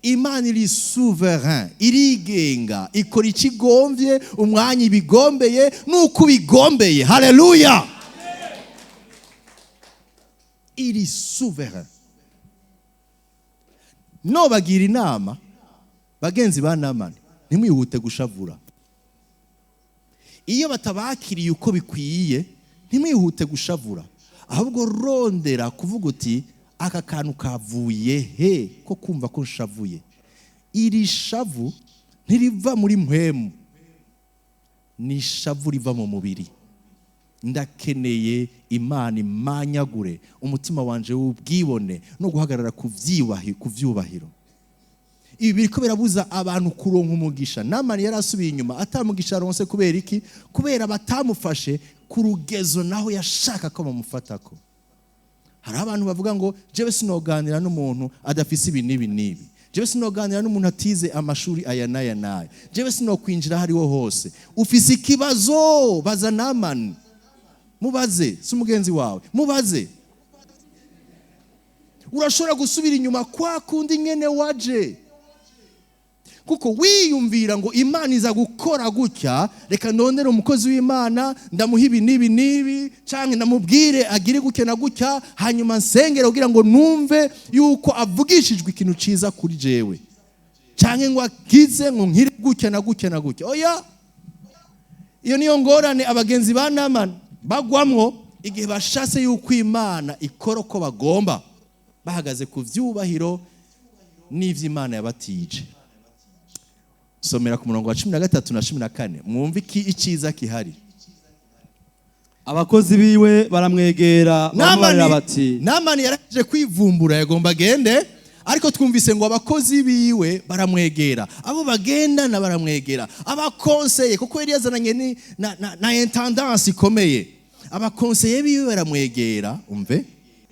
Imana iri souverain, irigenga, ikora ikigombye, umwanya ibigombeye nuko ubigombeye. Haleluya! Iri souverain. Nobagira inama, bagenzi ba Namani, ntimwihute gushavura iyo batabakiriye uko bikwiye. Ntimwihute gushavura, ahubwo rondera kuvuga uti: "Aka kantu kavuye he ko kumva ko nshavuye?" Iri shavu ntiriva muri mpwemu, ni ishavu riva mu mubiri. Ndakeneye Imana imanyagure umutima wanje w'ubwibone no guhagarara ku vyubahiro. Ibi biriko birabuza abantu kuronka umugisha. Namani yari asubiye inyuma atamugisha aronse. Kubera iki? Kubera batamufashe ku rugezo naho yashaka ko bamufatako. Hari abantu bavuga ngo: "Jewe sinoganira n'umuntu adafise ibi n'ibi n'ibi, jewe sinoganira n'umuntu atize amashuri aya n'aya n'aya, jewe sinokwinjira hariho hose." Ufise ikibazo, baza Namani, mubaze. Si umugenzi wawe? Mubaze. Urashobora gusubira inyuma kwa kundi nyene waje, kuko wiyumvira ngo Imana iza gukora gutya, reka ndondere umukozi w'Imana, ndamuha ibi n'ibi n'ibi, cyangwa ndamubwire agire gutya na gutya, hanyuma nsengere kugira ngo numve yuko avugishijwe ikintu cyiza kuri jewe, cyangwa ngo akize, ngo nkire gutya na gutya na gutya. Oya, iyo niyo ngorane abagenzi ba Namani bagwamwo igihe bashatse yuko Imana ikora uko bagomba, bahagaze ku vyubahiro n'ivy'Imana yabatije. Somera ku murongo wa 13 na 14, mwumve iki icyiza kihari. Abakozi biwe baramwegera, bamubarira bati: Namani yaraje kwivumbura, yagomba agende, ariko twumvise ngo abakozi biwe baramwegera, abo bagendana baramwegera, abakonseye, kuko yari yazananye na intendance ikomeye. Abakonseye biwe baramwegera, umve.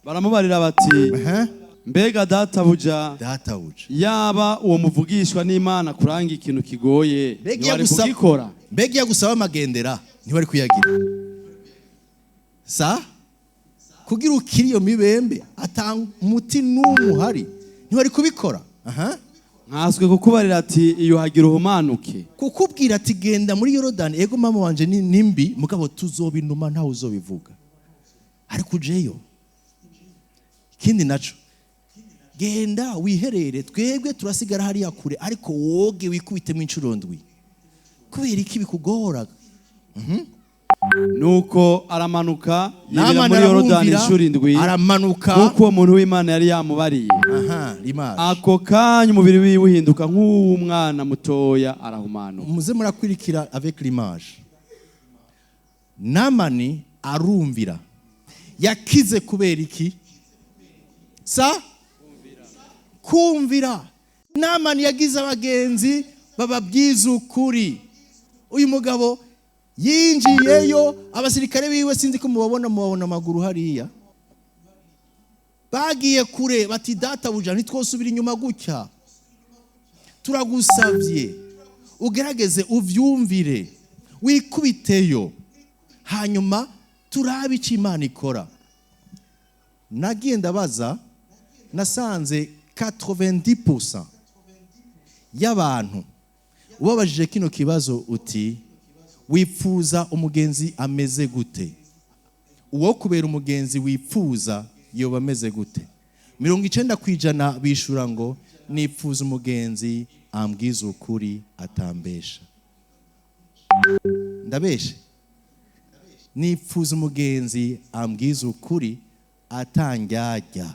Baramubarira bati: Ehe. "Mbega databuja, Databuja, yaba uwo muvugishwa n'Imana kuranga ikintu kigoye, Mbega iyo ntiwari kugikora?" Mbega iyo agusaba amagendera, ntiwari kuyagira sa kugira ukiri iyo mibembe atanga umuti n'umwe uhari? Ntiwari kubikora? Aha. Nkaswe kukubarira ati: 'Iyuhagira uhumanuke.'" Kukubwira ati: "Genda muri Yorodani." Ego, mama wanje ni mbi, mugabo tuzobinuma, ntawe uzobivuga, ariko ujeyo. Ikindi naco, genda wiherere, twebwe turasigara hariya kure, ariko woge wikubitemo inshuro ndwi. Kubera iki bikugora? Nuko aramanuka yibira Namani muri Yorodani aramwumvira, inshuro indwi, aramanuka. nk'uko uwo muntu w'Imana yari yamubariye. Aha limaje. Ako kanya umubiri wiwe uhinduka nk'uw'umwana mutoya, arahumanuka. Muze murakwirikira avec l'image. Namani arumvira, yakize. Kubera iki? Sa kumvira. Namani yagize abagenzi bababwiza ukuri. Uyu mugabo yinjiyeyo, abasirikare biwe, sinzi ko mubabona, mubabona amaguru hariya, bagiye kure, bati: "Databuja, ntitwosubira inyuma gutya. Turagusabye ugerageze uvyumvire, wikubiteyo, hanyuma turabe icyo Imana ikora." Nagiye ndabaza, nasanze 90% y'abantu ubabajije kino kibazo uti: "Wipfuza umugenzi ameze gute?" Uwo kubera umugenzi wipfuza Yoba ameze gute? 90% bishura ngo nipfuza umugenzi ambwiza ukuri, atambesha. Ndabeshe? Nipfuza umugenzi ambwiza ukuri, atandyarya.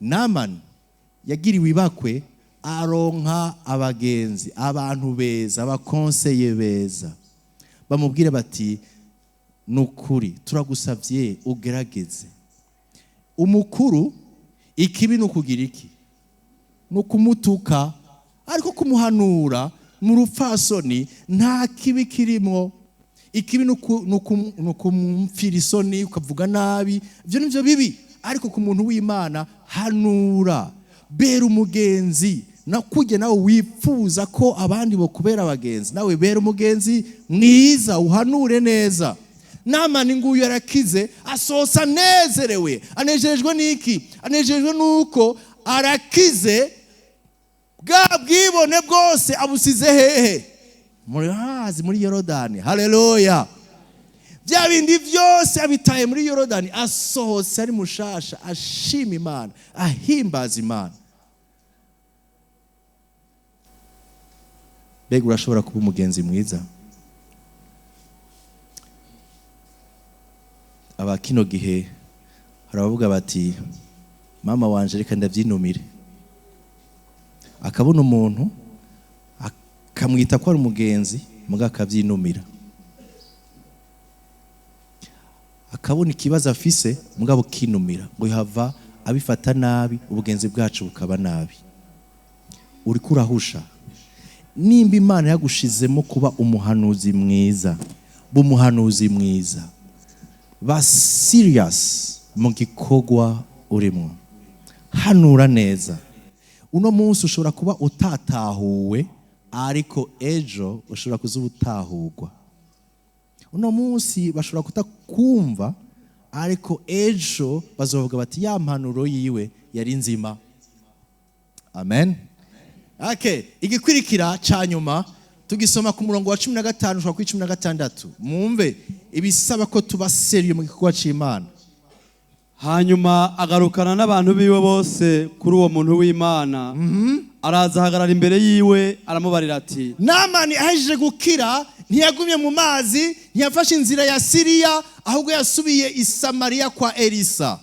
Namani yagiriwe ibakwe, aronka abagenzi, abantu beza, aba conseillers beza, bamubwira bati: "Nukuri turagusabye ugerageze." Umukuru ikibi ni ukugira iki? Ni ukumutuka, ariko kumuhanura mu rupfasoni nta kibi kirimo. Ikibi ni ukumupfira isoni, ukavuga nabi, ibyo ni byo bibi. Ariko ku muntu w'Imana, hanura, bera umugenzi. Nakujya nawe wifuza ko abandi bokubera abagenzi, nawe bera umugenzi mwiza, uhanure neza. Namani nguyu arakize, asohosa anezerewe. Anejejwe n'iki? Anejejwe n'uko arakize. Bwa bwibone bwose abusize hehe? Muri hazi, muri Yorodani. Haleluya! Bya bindi byose abitaye muri Yorodani, asohotse ari mushasha, ashima Imana, ahimbaza Imana. Mbega urashobora kuba umugenzi mwiza? Aba kino gihe hari abavuga bati: "Mama wanje, reka ndabyinumire." Akabona umuntu akamwita ko ari umugenzi, muga akabyinumira. Akabona ikibazo afise, mugabo kinumira, ngo yahava abifata nabi, ubugenzi bwacu bukaba nabi. Uriko urahusha. Nimba Imana yagushizemo kuba umuhanuzi mwiza, bumuhanuzi mwiza, ba serious mu gikorwa urimo, hanura neza. Uno munsi ushobora kuba utatahuwe, ariko ejo ushobora kuza utahurwa. Uno munsi bashobora kutakumva, ariko ejo bazovuga bati: "Ya mpanuro yiwe yari nzima." Amen. Okay, igikwirikira ca nyuma tugisoma ku murongo wa 15 ushobora kuri 16. Mwumve ibisaba ko tuba sérieux mu gikorwa c'Imana. Hanyuma agarukana n'abantu biwe bose kuri uwo muntu w'Imana, araza ahagarara imbere yiwe, aramubarira ati: Namani ahejeje gukira ntiyagumye mu mazi, ntiyafashe inzira ya Siriya, ahubwo yasubiye i Samariya kwa Elisa.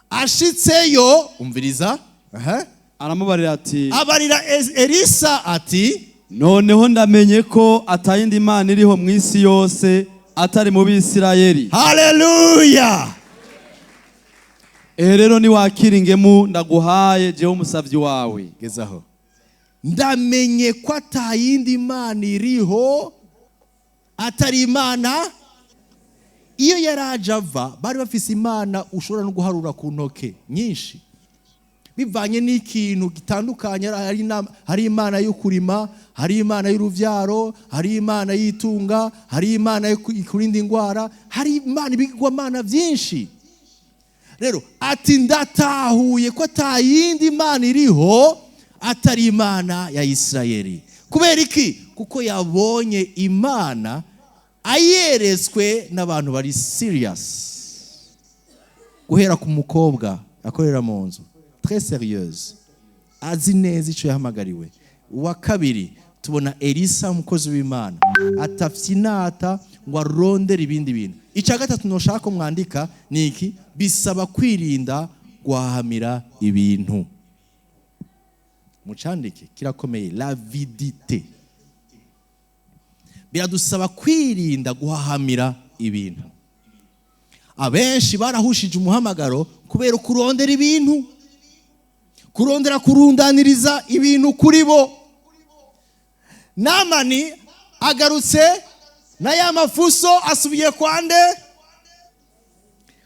Ashitseyo, umviriza, aha. Aramubarira ati: Abarira Elisa ati: "Noneho ndamenye ko atayindi Mana iriho mu isi yose atari mu Bisirayeli." Haleluya! Ehe rero, niwakira ingemu ndaguhaye, jewe umusavyi wawe. Gezaho. Ndamenye ko atayindi Mana iriho atari Imana. Iyo yaraje ava, bari bafise imana ushobora no guharura ku ntoke nyinshi, bivanye n'ikintu gitandukanye. Hari imana yo kurima, hari imana y'uruvyaro, hari imana y'itunga, hari imana yo kurinda indwara, hari imana, ibigirwamana byinshi. Rero ati: "Ndatahuye ko atayindi mana iriho atari Imana ya Isirayeli." Kubera iki? Kuko yabonye Imana ayeretswe n'abantu bari serious, guhera ku mukobwa akorera mu nzu, très sérieuse, azi neza icyo yahamagariwe. Uwa kabiri tubona Elisa, umukozi w'Imana atafyinata ngo arondere ibindi bintu. Icya gatatu ntushaka ko mwandika ni iki: bisaba kwirinda guhahamira ibintu. Mucandike, kirakomeye. L'avidité. Biradusaba kwirinda guhahamira ibintu. Abenshi barahushije umuhamagaro kubera kurondera ibintu, kurondera kurundaniriza ibintu kuri bo. Namani agarutse na ya mafuso, asubiye kwa nde?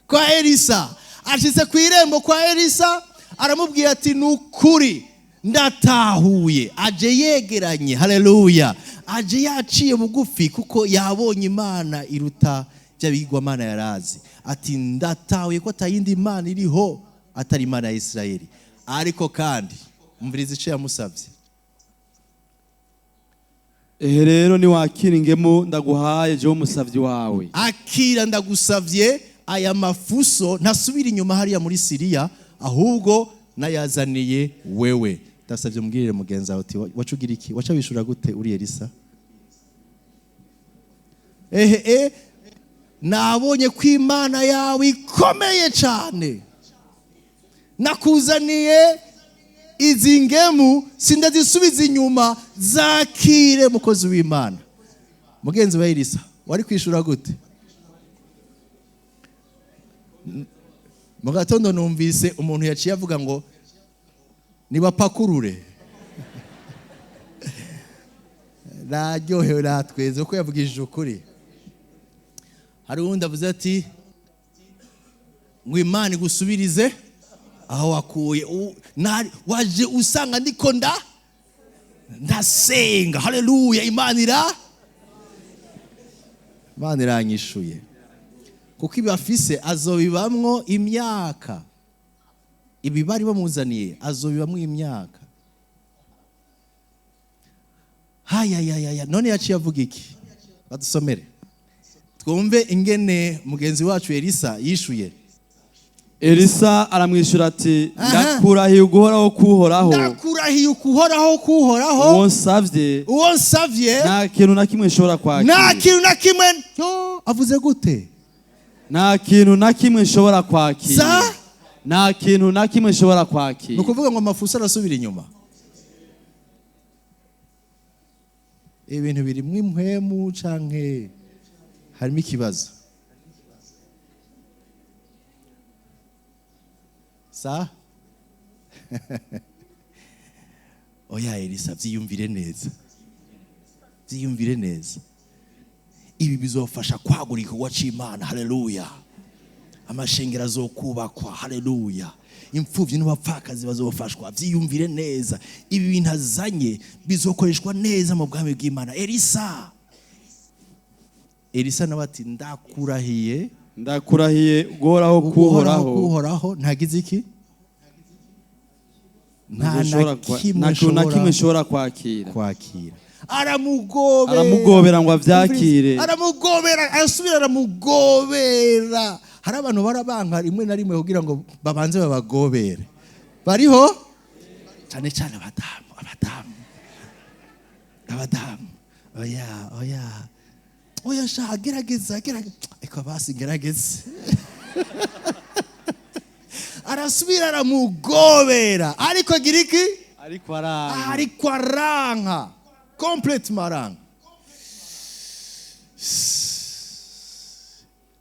Kwa Elisa. Ashitse ku irembo kwa Elisa, aramubwira ati: "Ni ukuri ndatahuye." Aje yegeranye, haleluya, aje yaciye bugufi, kuko yabonye Imana iruta bya bigirwamana yarazi. Ati: "Ndatahuye ko atayindi Imana iriho atari Imana ya Isirayeli." Ariko kandi umviriza icyo yamusabye. Ehe rero, niwakira ingemu ndaguhaye, jewe umusavyi wawe. Akira ndagusavye. Aya mafuso ntasubira inyuma hariya muri Siriya, ahubwo nayazaniye wewe. Ndasabye umbwirire mugenzi wawe uti waca ugira iki, waca wishura gute uri Elisa? Ehe, nabonye ko Imana yawe ikomeye cyane, nakuzaniye izi ngemu, sindazisubiza inyuma, zakire mukozi w'Imana. Mugenzi wa Elisa, wari kwishura gute? Mu gatondo numvise umuntu yaciye avuga ngo nibapakurure. Naryohewe, natweze ko yavugishije ukuri. Hari uwundi avuze ati ngo Imana igusubirize aho wakuye. Waje usanga ndiko ndasenga, haleluya, Imana iranyishuye. Kuko ibafise azobibamwo imyaka, ibi bari bamuzaniye azobibamwo imyaka. Hayayayaya, none yaciye avuga iki? Badusomere twumve ingene mugenzi wacu Elisa yishuye. Elisa aramwishyura ati ndakurahiye uguhoraho kuhoraho, ndakurahiye ukuhoraho kuhoraho, uwo nsavye, uwo nsavye, nta kintu na kimwe nshobora kwakira. Nta kintu na kimwe. Avuze gute? Nta kintu na kimwe nshobora kwakira. Nta kintu na kimwe nshobora kwakira. Ni ukuvuga ngo amafuso arasubira inyuma. Ibintu birimwo impwemu canke harimo ikibazo. Sa? Oya Elisa, vyiyumvire neza. Vyiyumvire neza. Ibi bizofasha kwagura igikorwa c'Imana, haleluya. Amashengero azokubakwa, haleluya. Imfuvyi n'abapfakazi bazofashwa, vyiyumvire neza. Ibi bintu azanye bizokoreshwa neza mu bwami bw'Imana. Elisa nawe ati ndakurahiye, ndakurahiye uguhoraho kuhoraho, kuhoraho, ntagize iki? Nta na kimwe nshobora kwakira. Aramugobera, aramugobera ngo avyakire, aramugobera, arasubira aramugobera. Hari abantu barabanka rimwe na rimwe kugira ngo babanze babagobere. Bariho cyane cyane abadamu. Oya, sha, gerageza, eko basi gerageze. Arasubira aramugobera, ariko agira iki? Ariko aranka, complètement aranka.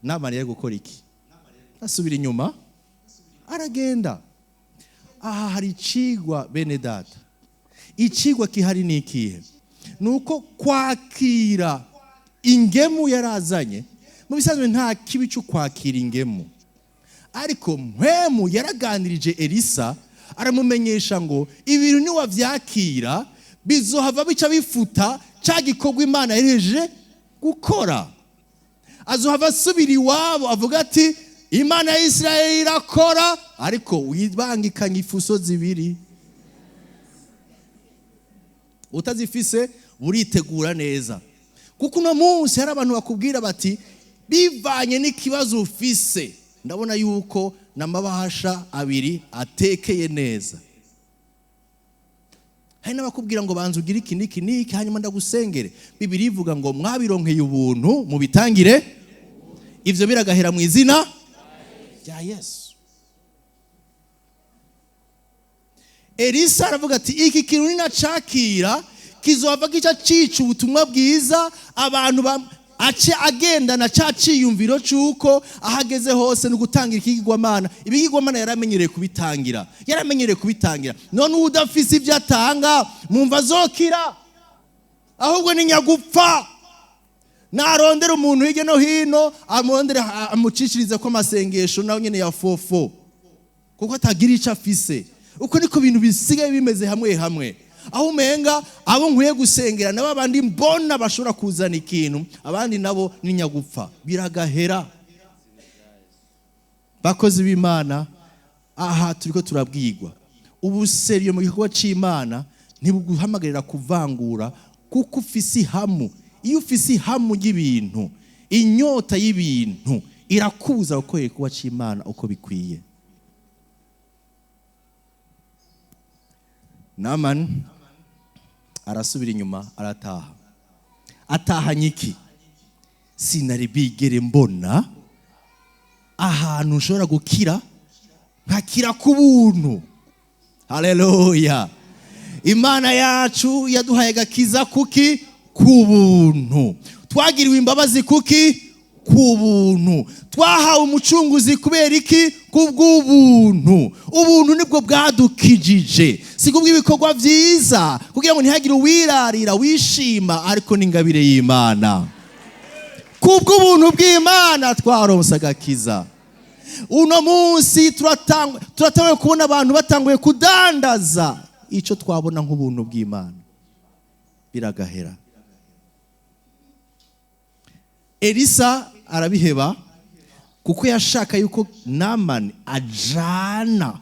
Namani yari gukora iki? Asubira inyuma, aragenda. Aha hari icigwa bene data. Icigwa kihari ni ikihe? Nuko kwakira ingemu yarazanye, mu bisanzwe nta kibi cyo kwakira ingemu. Ariko mpwemu yaraganirije Elisa, aramumenyesha ngo ibintu ni wavyakira bizohava bica bifuta ca gikorwa Imana yahejeje gukora. Azohava asubira iwabo avuga ati Imana ya Israeli irakora, ariko wibangikanye ifuso zibiri. Utazifise buritegura neza. Kuko uno munsi hari abantu bakubwira bati bivanye n'ikibazo ufise, ndabona yuko n'amabahasha abiri atekeye neza. Hari n'abakubwira ngo banza ugire iki n'iki n'iki hanyuma ndagusengere. Bibiliya ivuga ngo mwabironkeye ubuntu mubitangire, ivyo biragahera mu izina rya Yesu. Elisa aravuga ati iki kintu ninacakira kizohava gica cica ubutumwa bwiza, abantu ace agendana ca ciyumviro c'uko ahageze hose no gutangira ikigirwamana. Ibigirwamana yaramenyereye kubitangira, None udafise ivyo atanga mumva azokira, ahubwo ni nyagupfa. Narondera umuntu hirya no hino amurondere amucishirize ko amasengesho nawe nyene ya fofo, kuko atagira ico afise. Uko niko bintu bisigaye bimeze hamwe hamwe, aho umenga abo nkwiye gusengera nabo abandi mbona bashobora kuzana ikintu, abandi nabo ni nyagupfa, biragahera. Bakozi b'Imana, aha turiko turabwirwa ubuseriyo mu gikorwa c'Imana ntibuguhamagarira kuvangura, kuko ufise ihamu. Iyo ufise ihamu y'ibintu, inyota y'ibintu Irakubuza gukora igikorwa c'Imana uko bikwiye. Naamani arasubira inyuma, arataha. Atahanye iki? Sinari bigere mbona ahantu nshobora gukira, nkakira ku buntu. Haleluya! Imana yacu yaduhaye agakiza kuki? Ku buntu. Twagiriwe imbabazi kuki? Ku buntu. Twahawe umucunguzi kubera iki? Kubw'ubuntu. Ubuntu nibwo bwadukijije, si kubw'ibikorwa byiza, kugira ngo ntihagire uwirarira wishima, ariko n'ingabire y'Imana. Kubw'ubuntu bw'Imana twaronse agakiza. Uno munsi turatanguye kubona abantu batanguye kudandaza icyo twabona nk'ubuntu bw'Imana, biragahera. Elisa arabiheba kuko yashaka yuko Naamani ajana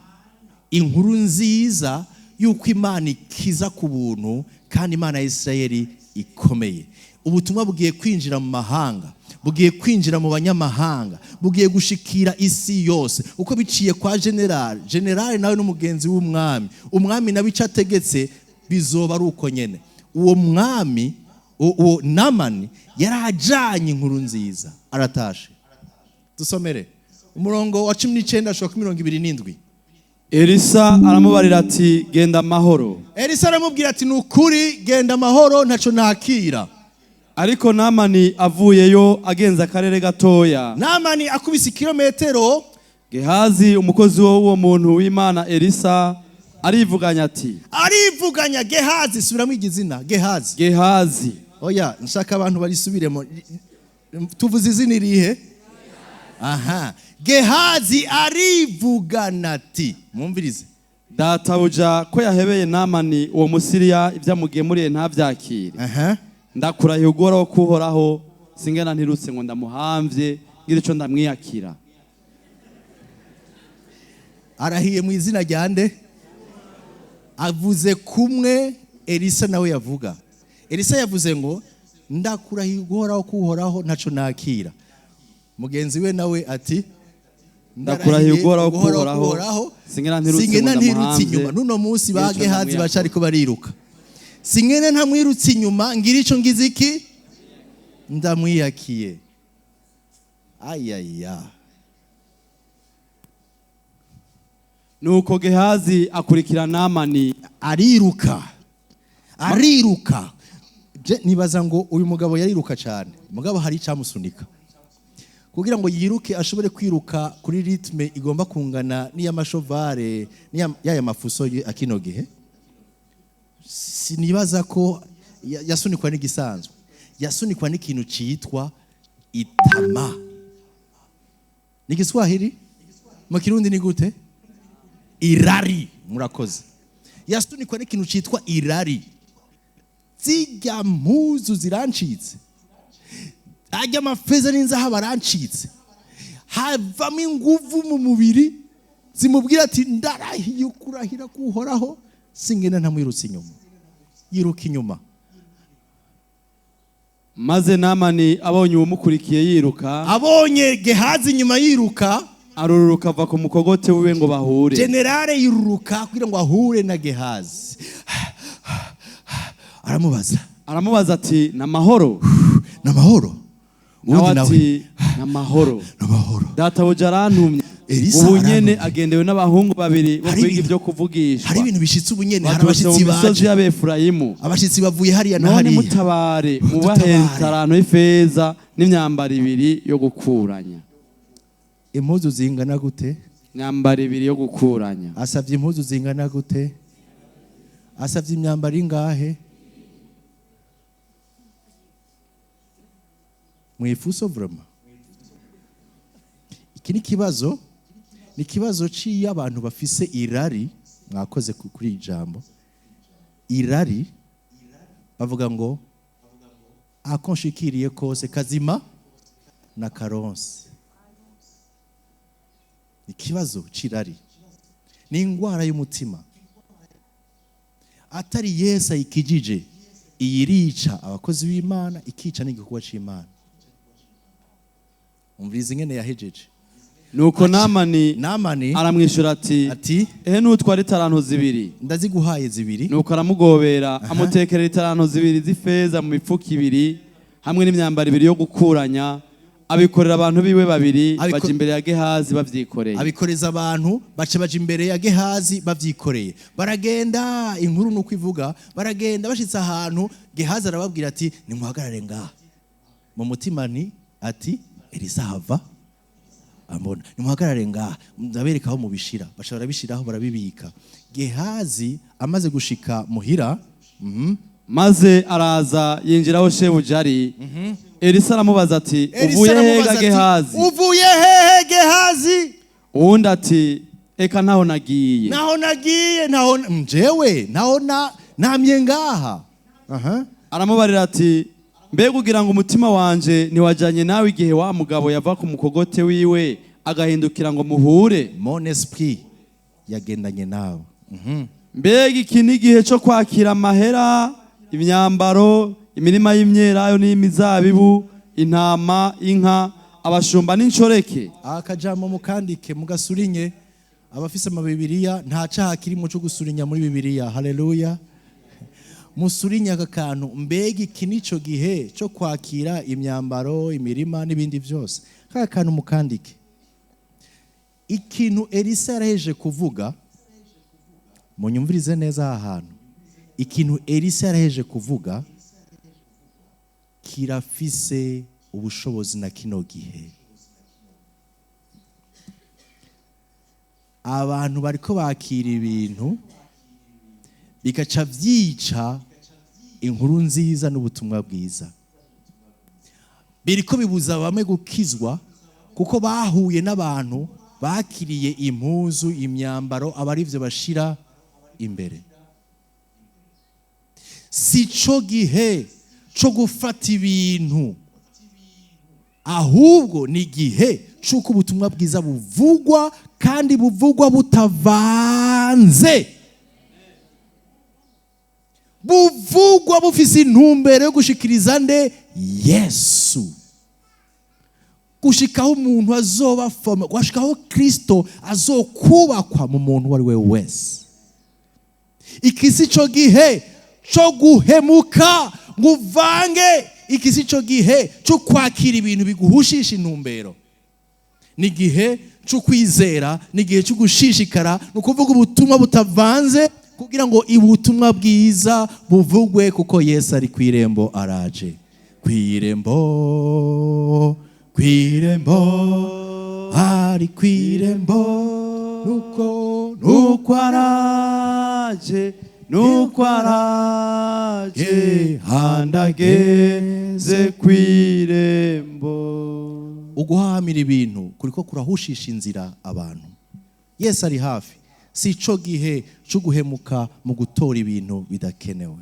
inkuru nziza yuko Imana ikiza ku buntu, kandi Imana ya Isirayeli ikomeye. Ubutumwa bugiye kwinjira mu mahanga, bugiye kwinjira mu banyamahanga, bugiye gushikira isi yose. Uko biciye kwa general, general nawe n'umugenzi w'umwami, umwami nawe icyo ategetse bizoba ari uko nyene. Uwo mwami, uwo Naamani yarajanye inkuru nziza, aratashe. Dusomere umurongo wa 19 ashobora ku 27. Elisa aramubarira ati: "Genda amahoro." Elisa aramubwira ati: "Nukuri genda amahoro, ntaco nakira." Ariko Namani avuyeyo agenza akarere gatoya, Naamani akubise ikirometero, Gehazi umukozi w'uwo muntu w'Imana Elisa arivuganya ati: Arivuganya Gehazi. Subiramo igizina Gehazi. Gehazi. Oya, nshaka abantu barisubiremo. Tuvuze izina irihe? Aha, Gehazi arivugana ati, mwumvirize: "Databuja ko yahebeye Namani uwo Musiriya ibyo amugemuriye ntabyakire, ndakurahiye uguhoraho kuhoraho, singena ntirutse ngo ndamuhamvye ngira ico ndamwiyakira." Arahiye mu izina rya nde? Avuze kumwe Elisa nawe yavuga. Elisa yavuze ngo: "Ndakurahiye uguhoraho kuhoraho, ntaco nakira." Mugenzi we nawe ati: "Ndakurahiye uguhoraho kuhoraho, singena ntirutse ngo singena ntirutse ndamuhamvye, inyuma. Nuno munsi ba ngira ico Gehazi ndamwiyakira." baca ariko bariruka. Singene ntamwirutse inyuma ngira ico ngize iki, ndamwiyakiye. Ayaya. Nuko Gehazi akurikira Namani. Ariruka, ariruka. Je nibaza ngo uyu mugabo yariruka cyane, mugabo hari icyamusunika kugira ngo yiruke, ashobore kwiruka kuri rythme igomba kungana n'iy'amashovare y'aya mafuso akino gihe. Sinibaza ko yasunikwa n'igisanzwe, yasunikwa n'ikintu cyitwa itama. Ni Igiswahili, mu Kirundi ni gute? Irari. Murakoze. Yasunikwa n'ikintu cyitwa irari. Zijya mpuzu zirancitse, ajya amafeza n'inzahabu arancitse, havamo inguvu mu mubiri zimubwira ati: "Ndarahiye ukurahira kuhoraho, singenda ntamwirutse inyuma." Yiruka inyuma. Maze Namani abonye uwumukurikiye yiruka, Abonye Gehazi inyuma yiruka, arururuka ava ku mukogote wiwe ngo bahure. Generale yiruruka kugira ngo ahure na Gehazi. Aramubaza. Aramubaza ati: "Namahoro?" "N'amahoro?" Nawe Uwundi nawe ati: "Namahoro." "N'amahoro." "Databuja arantumye Elisa ubu nyene, arantumye. agendewe n'abahungu babiri bo Hari kwiga ibintu- ibyo kuvugishwa, Hari ibintu bishitse ubu nyene, hari baturutse mu abashitsi misozi baje, y'Abefurayimu. Abashitsi bavuye hariya na None hariya. mutabare, mubahe Mudutabare. itaranto y'ifeza n'imyambaro ibiri yo gukuranya." Impuzu zingana gute? Imyambaro ibiri yo gukuranya. Asavye impuzu zingana gute? Asavye imyambaro ingahe? Mwifuso vraiment. Iki ni kibazo, ni kibazo c'iyo abantu bafise irari. Mwakoze kuri iri jambo irari. Bavuga ngo ako nshikiriye kose kazima na karonse. Ikibazo c'irari ni ingwara y'umutima. Atari Yesu ayikijije, iyirica abakozi b'Imana, ikica n'igikorwa c'Imana. Umviriza ingene yahejeje. Nuko Namani Namani aramwishyura ati: ati: "Ehe, nutwara itaranto 2." "Ndaziguhaye 2." Nuko aramugobera, amutekerera itaranto 2 z'ifeza mu mifuko ibiri hamwe n'imyambaro ibiri yo gukuranya, abikorera abantu biwe babiri, baja imbere ya Gehazi bavyikoreye. Abikoreza abantu, baca baja imbere ya Gehazi bavyikoreye, baragenda. Inkuru nuko ivuga, baragenda, bashitse ahantu Gehazi arababwira ati: "Nimuhagarare ngaha." Mu mutima ni ati: "Elisa hava ambona. Nimuhagarare ngaha, ndabereka aho mubishira." Baca barabishiraho, barabibika. Gehazi amaze gushika muhira, Maze araza yinjiraho shebuja ari. Elisa aramubaza ati: Elisa "Uvuye aramubaza hega, ati: Gehazi?" "Uvuye hehe, Gehazi?" Uwundi ati: "Eka, ntaho nagiye." "Naho nagiye, naho njewe naho na namye ngaha." Aha. Aramubarira ati: "Mbega ugira ngo umutima wanje ntiwajanye nawe igihe wa mugabo yava ku mukogote wiwe agahindukira ngo muhure?" Mon esprit yagendanye nawe. Mbega iki ni igihe cyo kwakira amahera, imyambaro, imirima y'imyelayo n'iy'imizabibu, intama, inka, abashumba n'inshoreke? Akajambo mukandike, mugasurinye. Abafise amabibiriya, nta caha kirimo cyo gusurinya muri Bibiliya. Haleluya! Musurinye aka kantu: mbega iki nico gihe cyo kwakira imyambaro, imirima n'ibindi byose? Kaka kantu mukandike. Ikintu Elisa yaraheje kuvuga, munyumvirize neza aha hantu, ikintu Elisa yaraheje kuvuga kirafise ubushobozi na kino gihe. Abantu bariko bakira ibintu bigaca vyica inkuru nziza n'ubutumwa bwiza. Biriko bibuza bamwe gukizwa kuko bahuye n'abantu bakiriye impuzu, imyambaro, aba arivyo bashira imbere. Si co gihe co gufata ibintu, ahubwo ni igihe c'uko ubutumwa bwiza buvugwa, kandi buvugwa butavanze, buvugwa bufise intumbero yo gushikiriza nde? Yesu, gushikaho umuntu azoba formé, gushikaho Kristo azokubakwa mu muntu uwo ari we wese. Iki si cyo gihe cyo guhemuka ngo uvange. Iki si cyo gihe cyo kwakira ibintu biguhushisha intumbero. Ni igihe cyo kwizera, ni igihe cyo gushishikara, ni ukuvuga ubutumwa butavanze kugira ngo ubutumwa bwiza buvugwe, kuko Yesu ari ku irembo, araje ku irembo, ku irembo, ari ku irembo. Nuko Araje, nuko araje, handageze ku irembo. Uguhahamira ibintu kuriko kurahushisha inzira abantu. Yesu ari hafi. Si ico gihe cyo guhemuka mu gutora ibintu bidakenewe.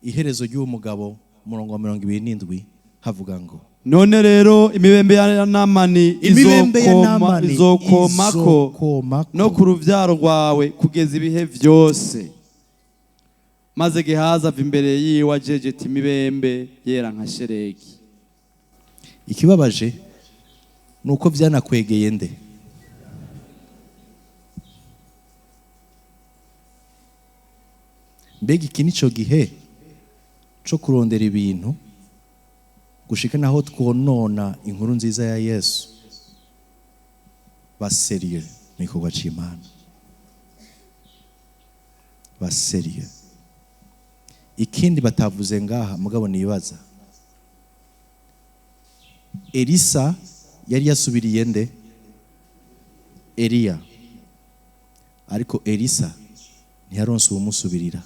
Iherezo ry'uwo mugabo, umurongo wa 27, havuga ngo: None rero imibembe ya Namani Imibembe ya Namani izokomako izokomako no ku rubyaro rwawe kugeza ibihe byose. Maze Gehazi ava imbere yiwe ajejeta imibembe yera nka sheregi. Ikibabaje ni uko byanakwegeye nde? Mbega iki nico gihe co kurondera ibintu gushika naho twonona inkuru nziza ya Yesu? Ba sérieux mu gikorwa c'Imana, ba sérieux. Ikindi batavuze ngaha, mugabo nibaza, Elisa yari yasubiriye nde? Eliya. Ariko Elisa ntiyaronse uwumusubirira,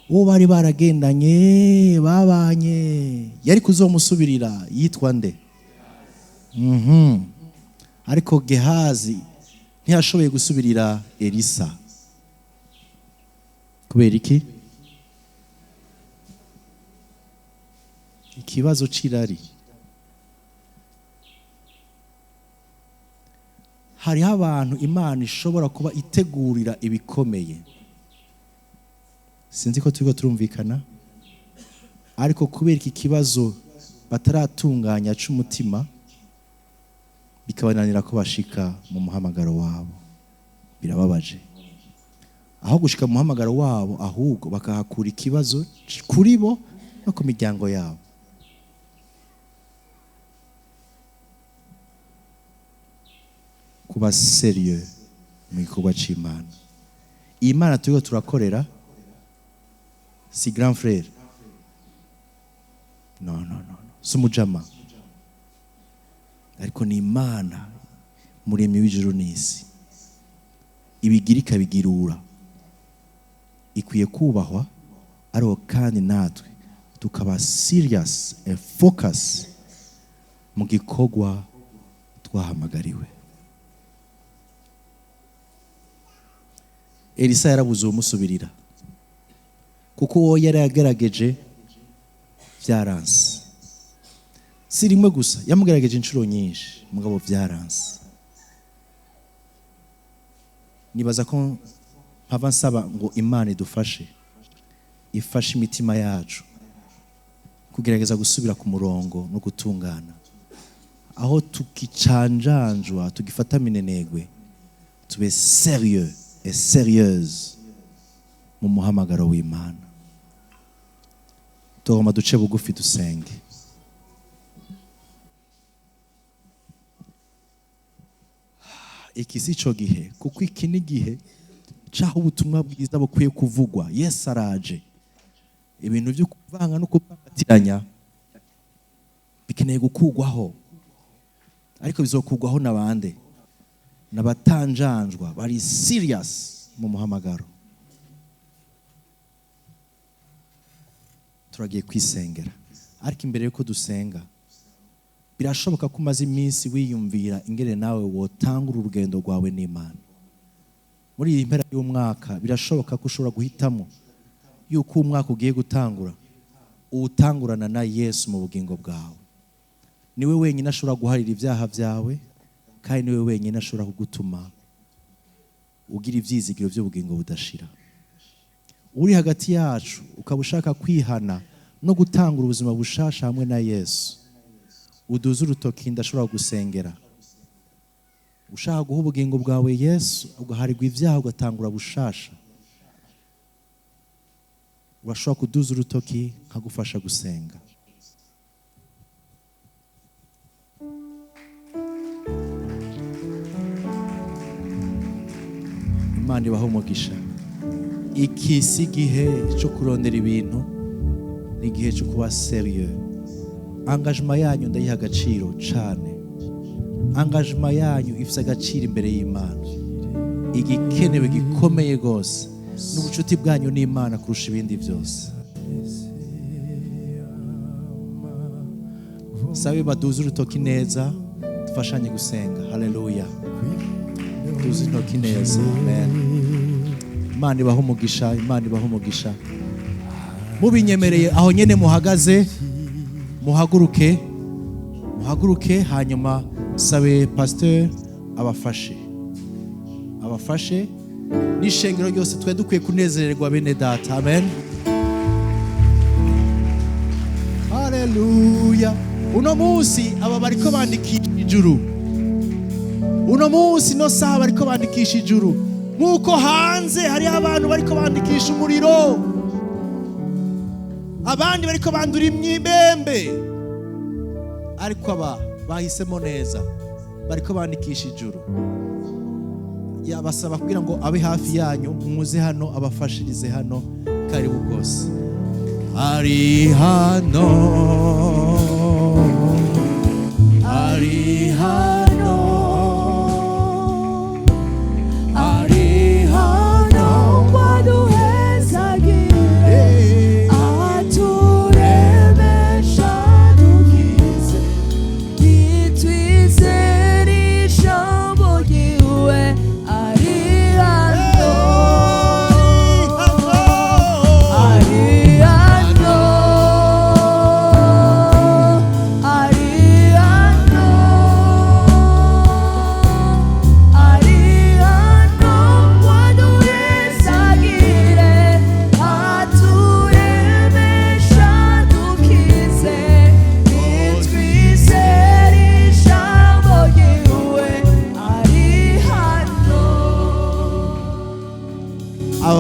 uwo bari baragendanye, babanye, yari kuzomusubirira yitwa nde? Ariko Gehazi ntiyashoboye gusubirira Elisa. Kubera iki? Ikibazo c'irari. Hariho abantu Imana ishobora kuba itegurira ibikomeye, sinzi ko turiko turumvikana, ariko kubera iki kibazo bataratunganya c'umutima, bikabananira ko bashika mu muhamagaro wabo. Birababaje. Aho gushika mu muhamagaro wabo, ahubwo bakahakura ikibazo kuri bo no ku miryango yabo. Kuba sérieux mu gikorwa c'Imana. Iyi Mana turiko turakorera si grand frère, no, no, no, no. Si umujama, ariko ni Imana muremyi w'ijuru n'isi, ibigira ikabigirura, ikwiye kubahwa. Ariko kandi natwe tukaba serious and focus mu gikorwa twahamagariwe. Elisa yarabuze uwumusubirira, kuko uwo yari yagerageje byaranse. Si rimwe gusa, yamugerageje inshuro nyinshi, mugabo byaranse. Nibaza ko mpava nsaba ngo Imana idufashe, ifashe imitima yacu kugerageza gusubira ku murongo no gutungana. Aho tukicanjanjwa, tugifata minenegwe, tube sérieux et sérieuse mu muhamagaro w'Imana. Tugomba duce bugufi, dusenge. Iki si cyo gihe, kuko iki ni igihe c'aho ubutumwa bwiza bukwiye kuvugwa. Yesu araje. Ibintu byo kuvanga no kuvangatiranya bikeneye gukugwaho, ariko bizokugwaho n'abande? N'abatanjanjwa, bari serious mu muhamagaro. Turagiye kwisengera, ariko imbere yuko dusenga, birashoboka ko umaze iminsi wiyumvira ingene nawe wotangura urugendo rwawe n'Imana muri iyi mpera y'umwaka. Birashoboka ko ushobora guhitamo yuko umwaka ugiye gutangura uwutangurana na Yesu mu bugingo bwawe. Niwe wenyine ashobora guharira ibyaha byawe, kandi niwe wenyine ashobora kugutuma ugira ibyizigiro by'ubugingo budashira. Uri hagati yacu ukaba ushaka kwihana no gutangura ubuzima bushasha hamwe na Yesu, uduze urutoki, ndashobora gusengera. Ushaka guha ubugingo bwawe Yesu, ugaharirwa ibyaha, ugatangura bushasha, urashobora kuduza urutoki nkagufasha gusenga. Imana ibahe umugisha. Iki si igihe cyo kurondera ibintu, ni igihe cyo kuba sérieux. Engagement yanyu ndayiha agaciro cane. Engagement yanyu ifise agaciro imbere y'Imana. Igikenewe gikomeye rwose n'ubucuti bwanyu n'Imana kurusha ibindi byose. Sabe baduze urutoki neza, dufashanye gusenga. Haleluya! Duze intoki neza. Amen. Imana ibahe umugisha. Imana ibahe umugisha. Mubinyemereye, aho nyene muhagaze, muhaguruke, muhaguruke, hanyuma sabe pasteur abafashe, abafashe n'ishengero ryose. Twe dukwiye kunezererwa, bene data. Amen, haleluya. Uno munsi aba bariko bandikisha ijuru. Uno munsi, no saha, bariko bandikisha ijuru, nk'uko hanze hariho abantu bariko bandikisha umuriro, abandi bariko bandura imyibembe, ariko aba bahisemo neza, bariko bandikisha ijuru. Yabasaba kugira ngo abe hafi yanyu, muze hano abafashirize hano. Karibu rwose. Ari hano, ari hano, ari hano. Waduhezagire, aturemesha, dukize, nitwizere ijambo ryiwe. Ari hano, ari hano.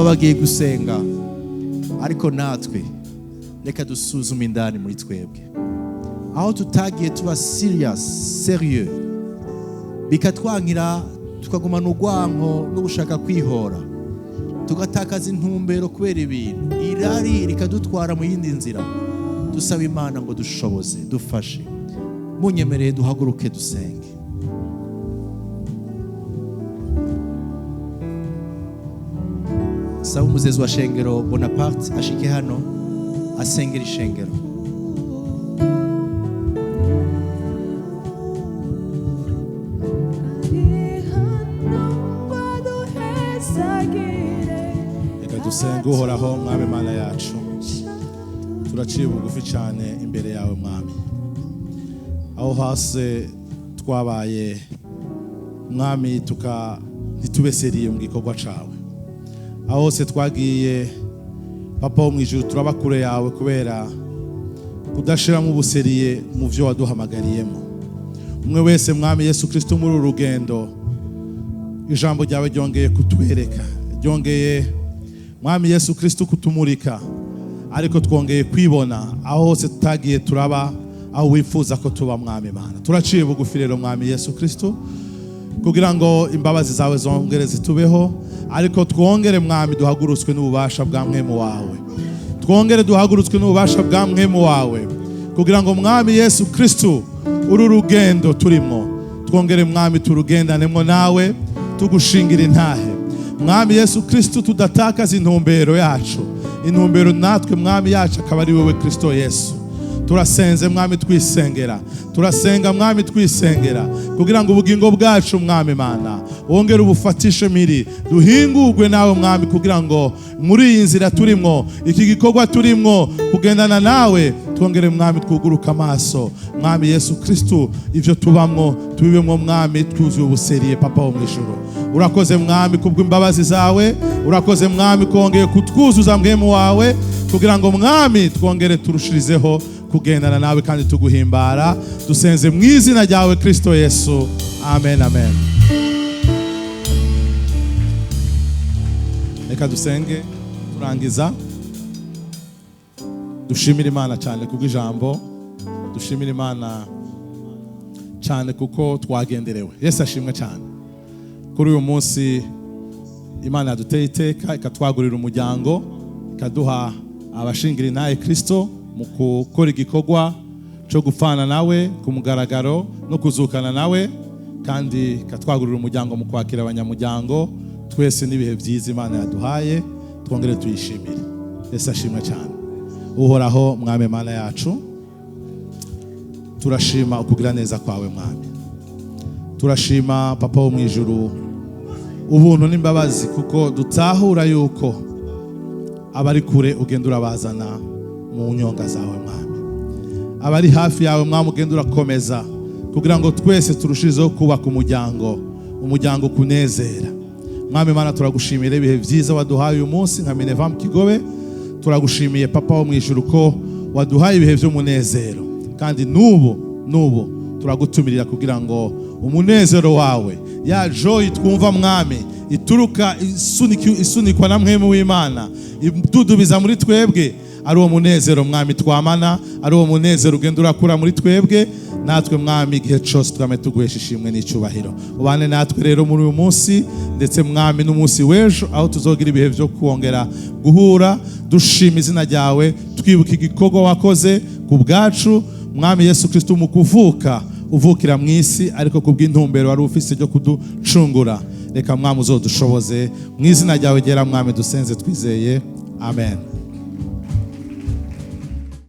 Aba bagiye gusenga, ariko natwe reka dusuzume indani muri twebwe aho tutagiye tuba serious, sérieux, bikatwankira, tukagumana urwanko no gushaka kwihora, tugatakaza intumbero kubera ibintu, irari rikadutwara mu yindi nzira. Dusaba Imana ngo dushoboze, dufashe. Munyemereye duhaguruke dusenge. Saba umuzezi wa shengero Bonaparte ashike hano asengera ishengero. Ari hano ngo aduhezagire. Reka dusenge. Uhoraho Mwami Mana yacu, turaciye bugufi cyane imbere yawe Mwami. Aho hasi twabaye Mwami, tuka ntitube sérieux mu gikorwa cawe, aho hose twagiye, Papa wo mu ijuru, turaba kure yawe kubera kudashiramo ubu sérieux mu byo waduhamagariyemo. Umwe wese, Mwami Yesu Kristo, muri uru rugendo, ijambo ryawe ryongeye kutwereka, ryongeye, Mwami Yesu Kristo, kutumurika, ariko twongeye kwibona aho hose tutagiye turaba aho wifuza ko tuba. Mwami Mana, turaciye bugufi rero, Mwami Yesu Kristo, kugira ngo imbabazi zawe zongere zitubeho, ariko twongere, Mwami, duhagurutswe n'ububasha bwa Mpwemu wawe, twongere duhagurutswe n'ububasha bwa Mpwemu wawe, kugira ngo, Mwami Yesu Kristo, uru rugendo turimo twongere, Mwami, turugendanemwo nawe, tugushingira intahe, Mwami Yesu Kristo, tudatakaza intumbero yacu. Intumbero natwe, Mwami, yacu akaba ari wowe Kristo Yesu. Turasenze, Mwami, twisengera, turasenga, Mwami, twisengera, kugira ngo ubugingo bwacu, Mwami Mana, wongere ubufatishe miri, duhingurwe nawe, Mwami, kugira ngo muri iyi nzira turimwo, iki gikorwa turimwo, kugendana nawe, twongere, Mwami, twuguruka amaso, Mwami Yesu Kristo, ivyo tubamwo tubibemwo, Mwami, twuzuye ubu sérieux. Papa wo mu ijuru, urakoze, Mwami, kubw'imbabazi zawe. Urakoze, Mwami, kongeye kutwuzuza Mpwemu wawe, kugira ngo, Mwami, twongere turushirizeho kugendana nawe kandi tuguhimbara. Dusenze mu izina ryawe Kristo Yesu, amen, amen. Reka dusenge turangiza. Dushimire Imana cyane kubw'ijambo, dushimire Imana cyane kuko twagenderewe. Yesu ashimwe cyane. Kuri uyu munsi Imana yaduteye iteka, ikatwagurira umuryango, ikaduha abashingira intahe Kristo mu gukora igikorwa cyo gupfana nawe ku mugaragaro no kuzukana nawe, kandi ikatwagurira umuryango mu kwakira abanyamuryango twese. N'ibihe byiza Imana yaduhaye, twongere tuyishimire. Yesu ashimwe cyane. Uhoraho Mwami Mana yacu, turashima ukugira neza kwawe, Mwami. Turashima, Papa wo mu ijuru, ubuntu n'imbabazi, kuko dutahura yuko abari kure ugenda urabazana mu nyonga zawe, Mwami. Abari hafi yawe, Mwami, ugenda urakomeza, kugira ngo twese turushizeho kubaka umuryango, umuryango kunezera. Mwami Mana, turagushimira ibihe byiza waduhaye uyu munsi nka Minevam Kigobe. Turagushimiye, Papa wo mu ijuru, ko waduhaye ibihe by'umunezero, kandi n'ubu n'ubu turagutumirira kugira ngo umunezero wawe, ya joy twumva, Mwami, ituruka isunikwa na Mpwemu w'Imana idudubiza muri twebwe, ari uwo munezero, Mwami, twamana, ari uwo munezero ugenda urakura muri twebwe. Natwe, Mwami, igihe cyose twame tuguhesha ishimwe n'icyubahiro. Ubane natwe rero muri uyu munsi, ndetse, Mwami, n'umunsi w'ejo aho tuzogira ibihe byo kongera guhura, dushima izina ryawe, twibuka igikorwa wakoze ku bwacu, Mwami Yesu Kristo, mu kuvuka uvukira mu isi, ariko ku bw'intumbero wari ufise ryo kuducungura. Reka, Mwami, uzodushoboze mu izina ryawe ryera, Mwami, dusenze twizeye, amen.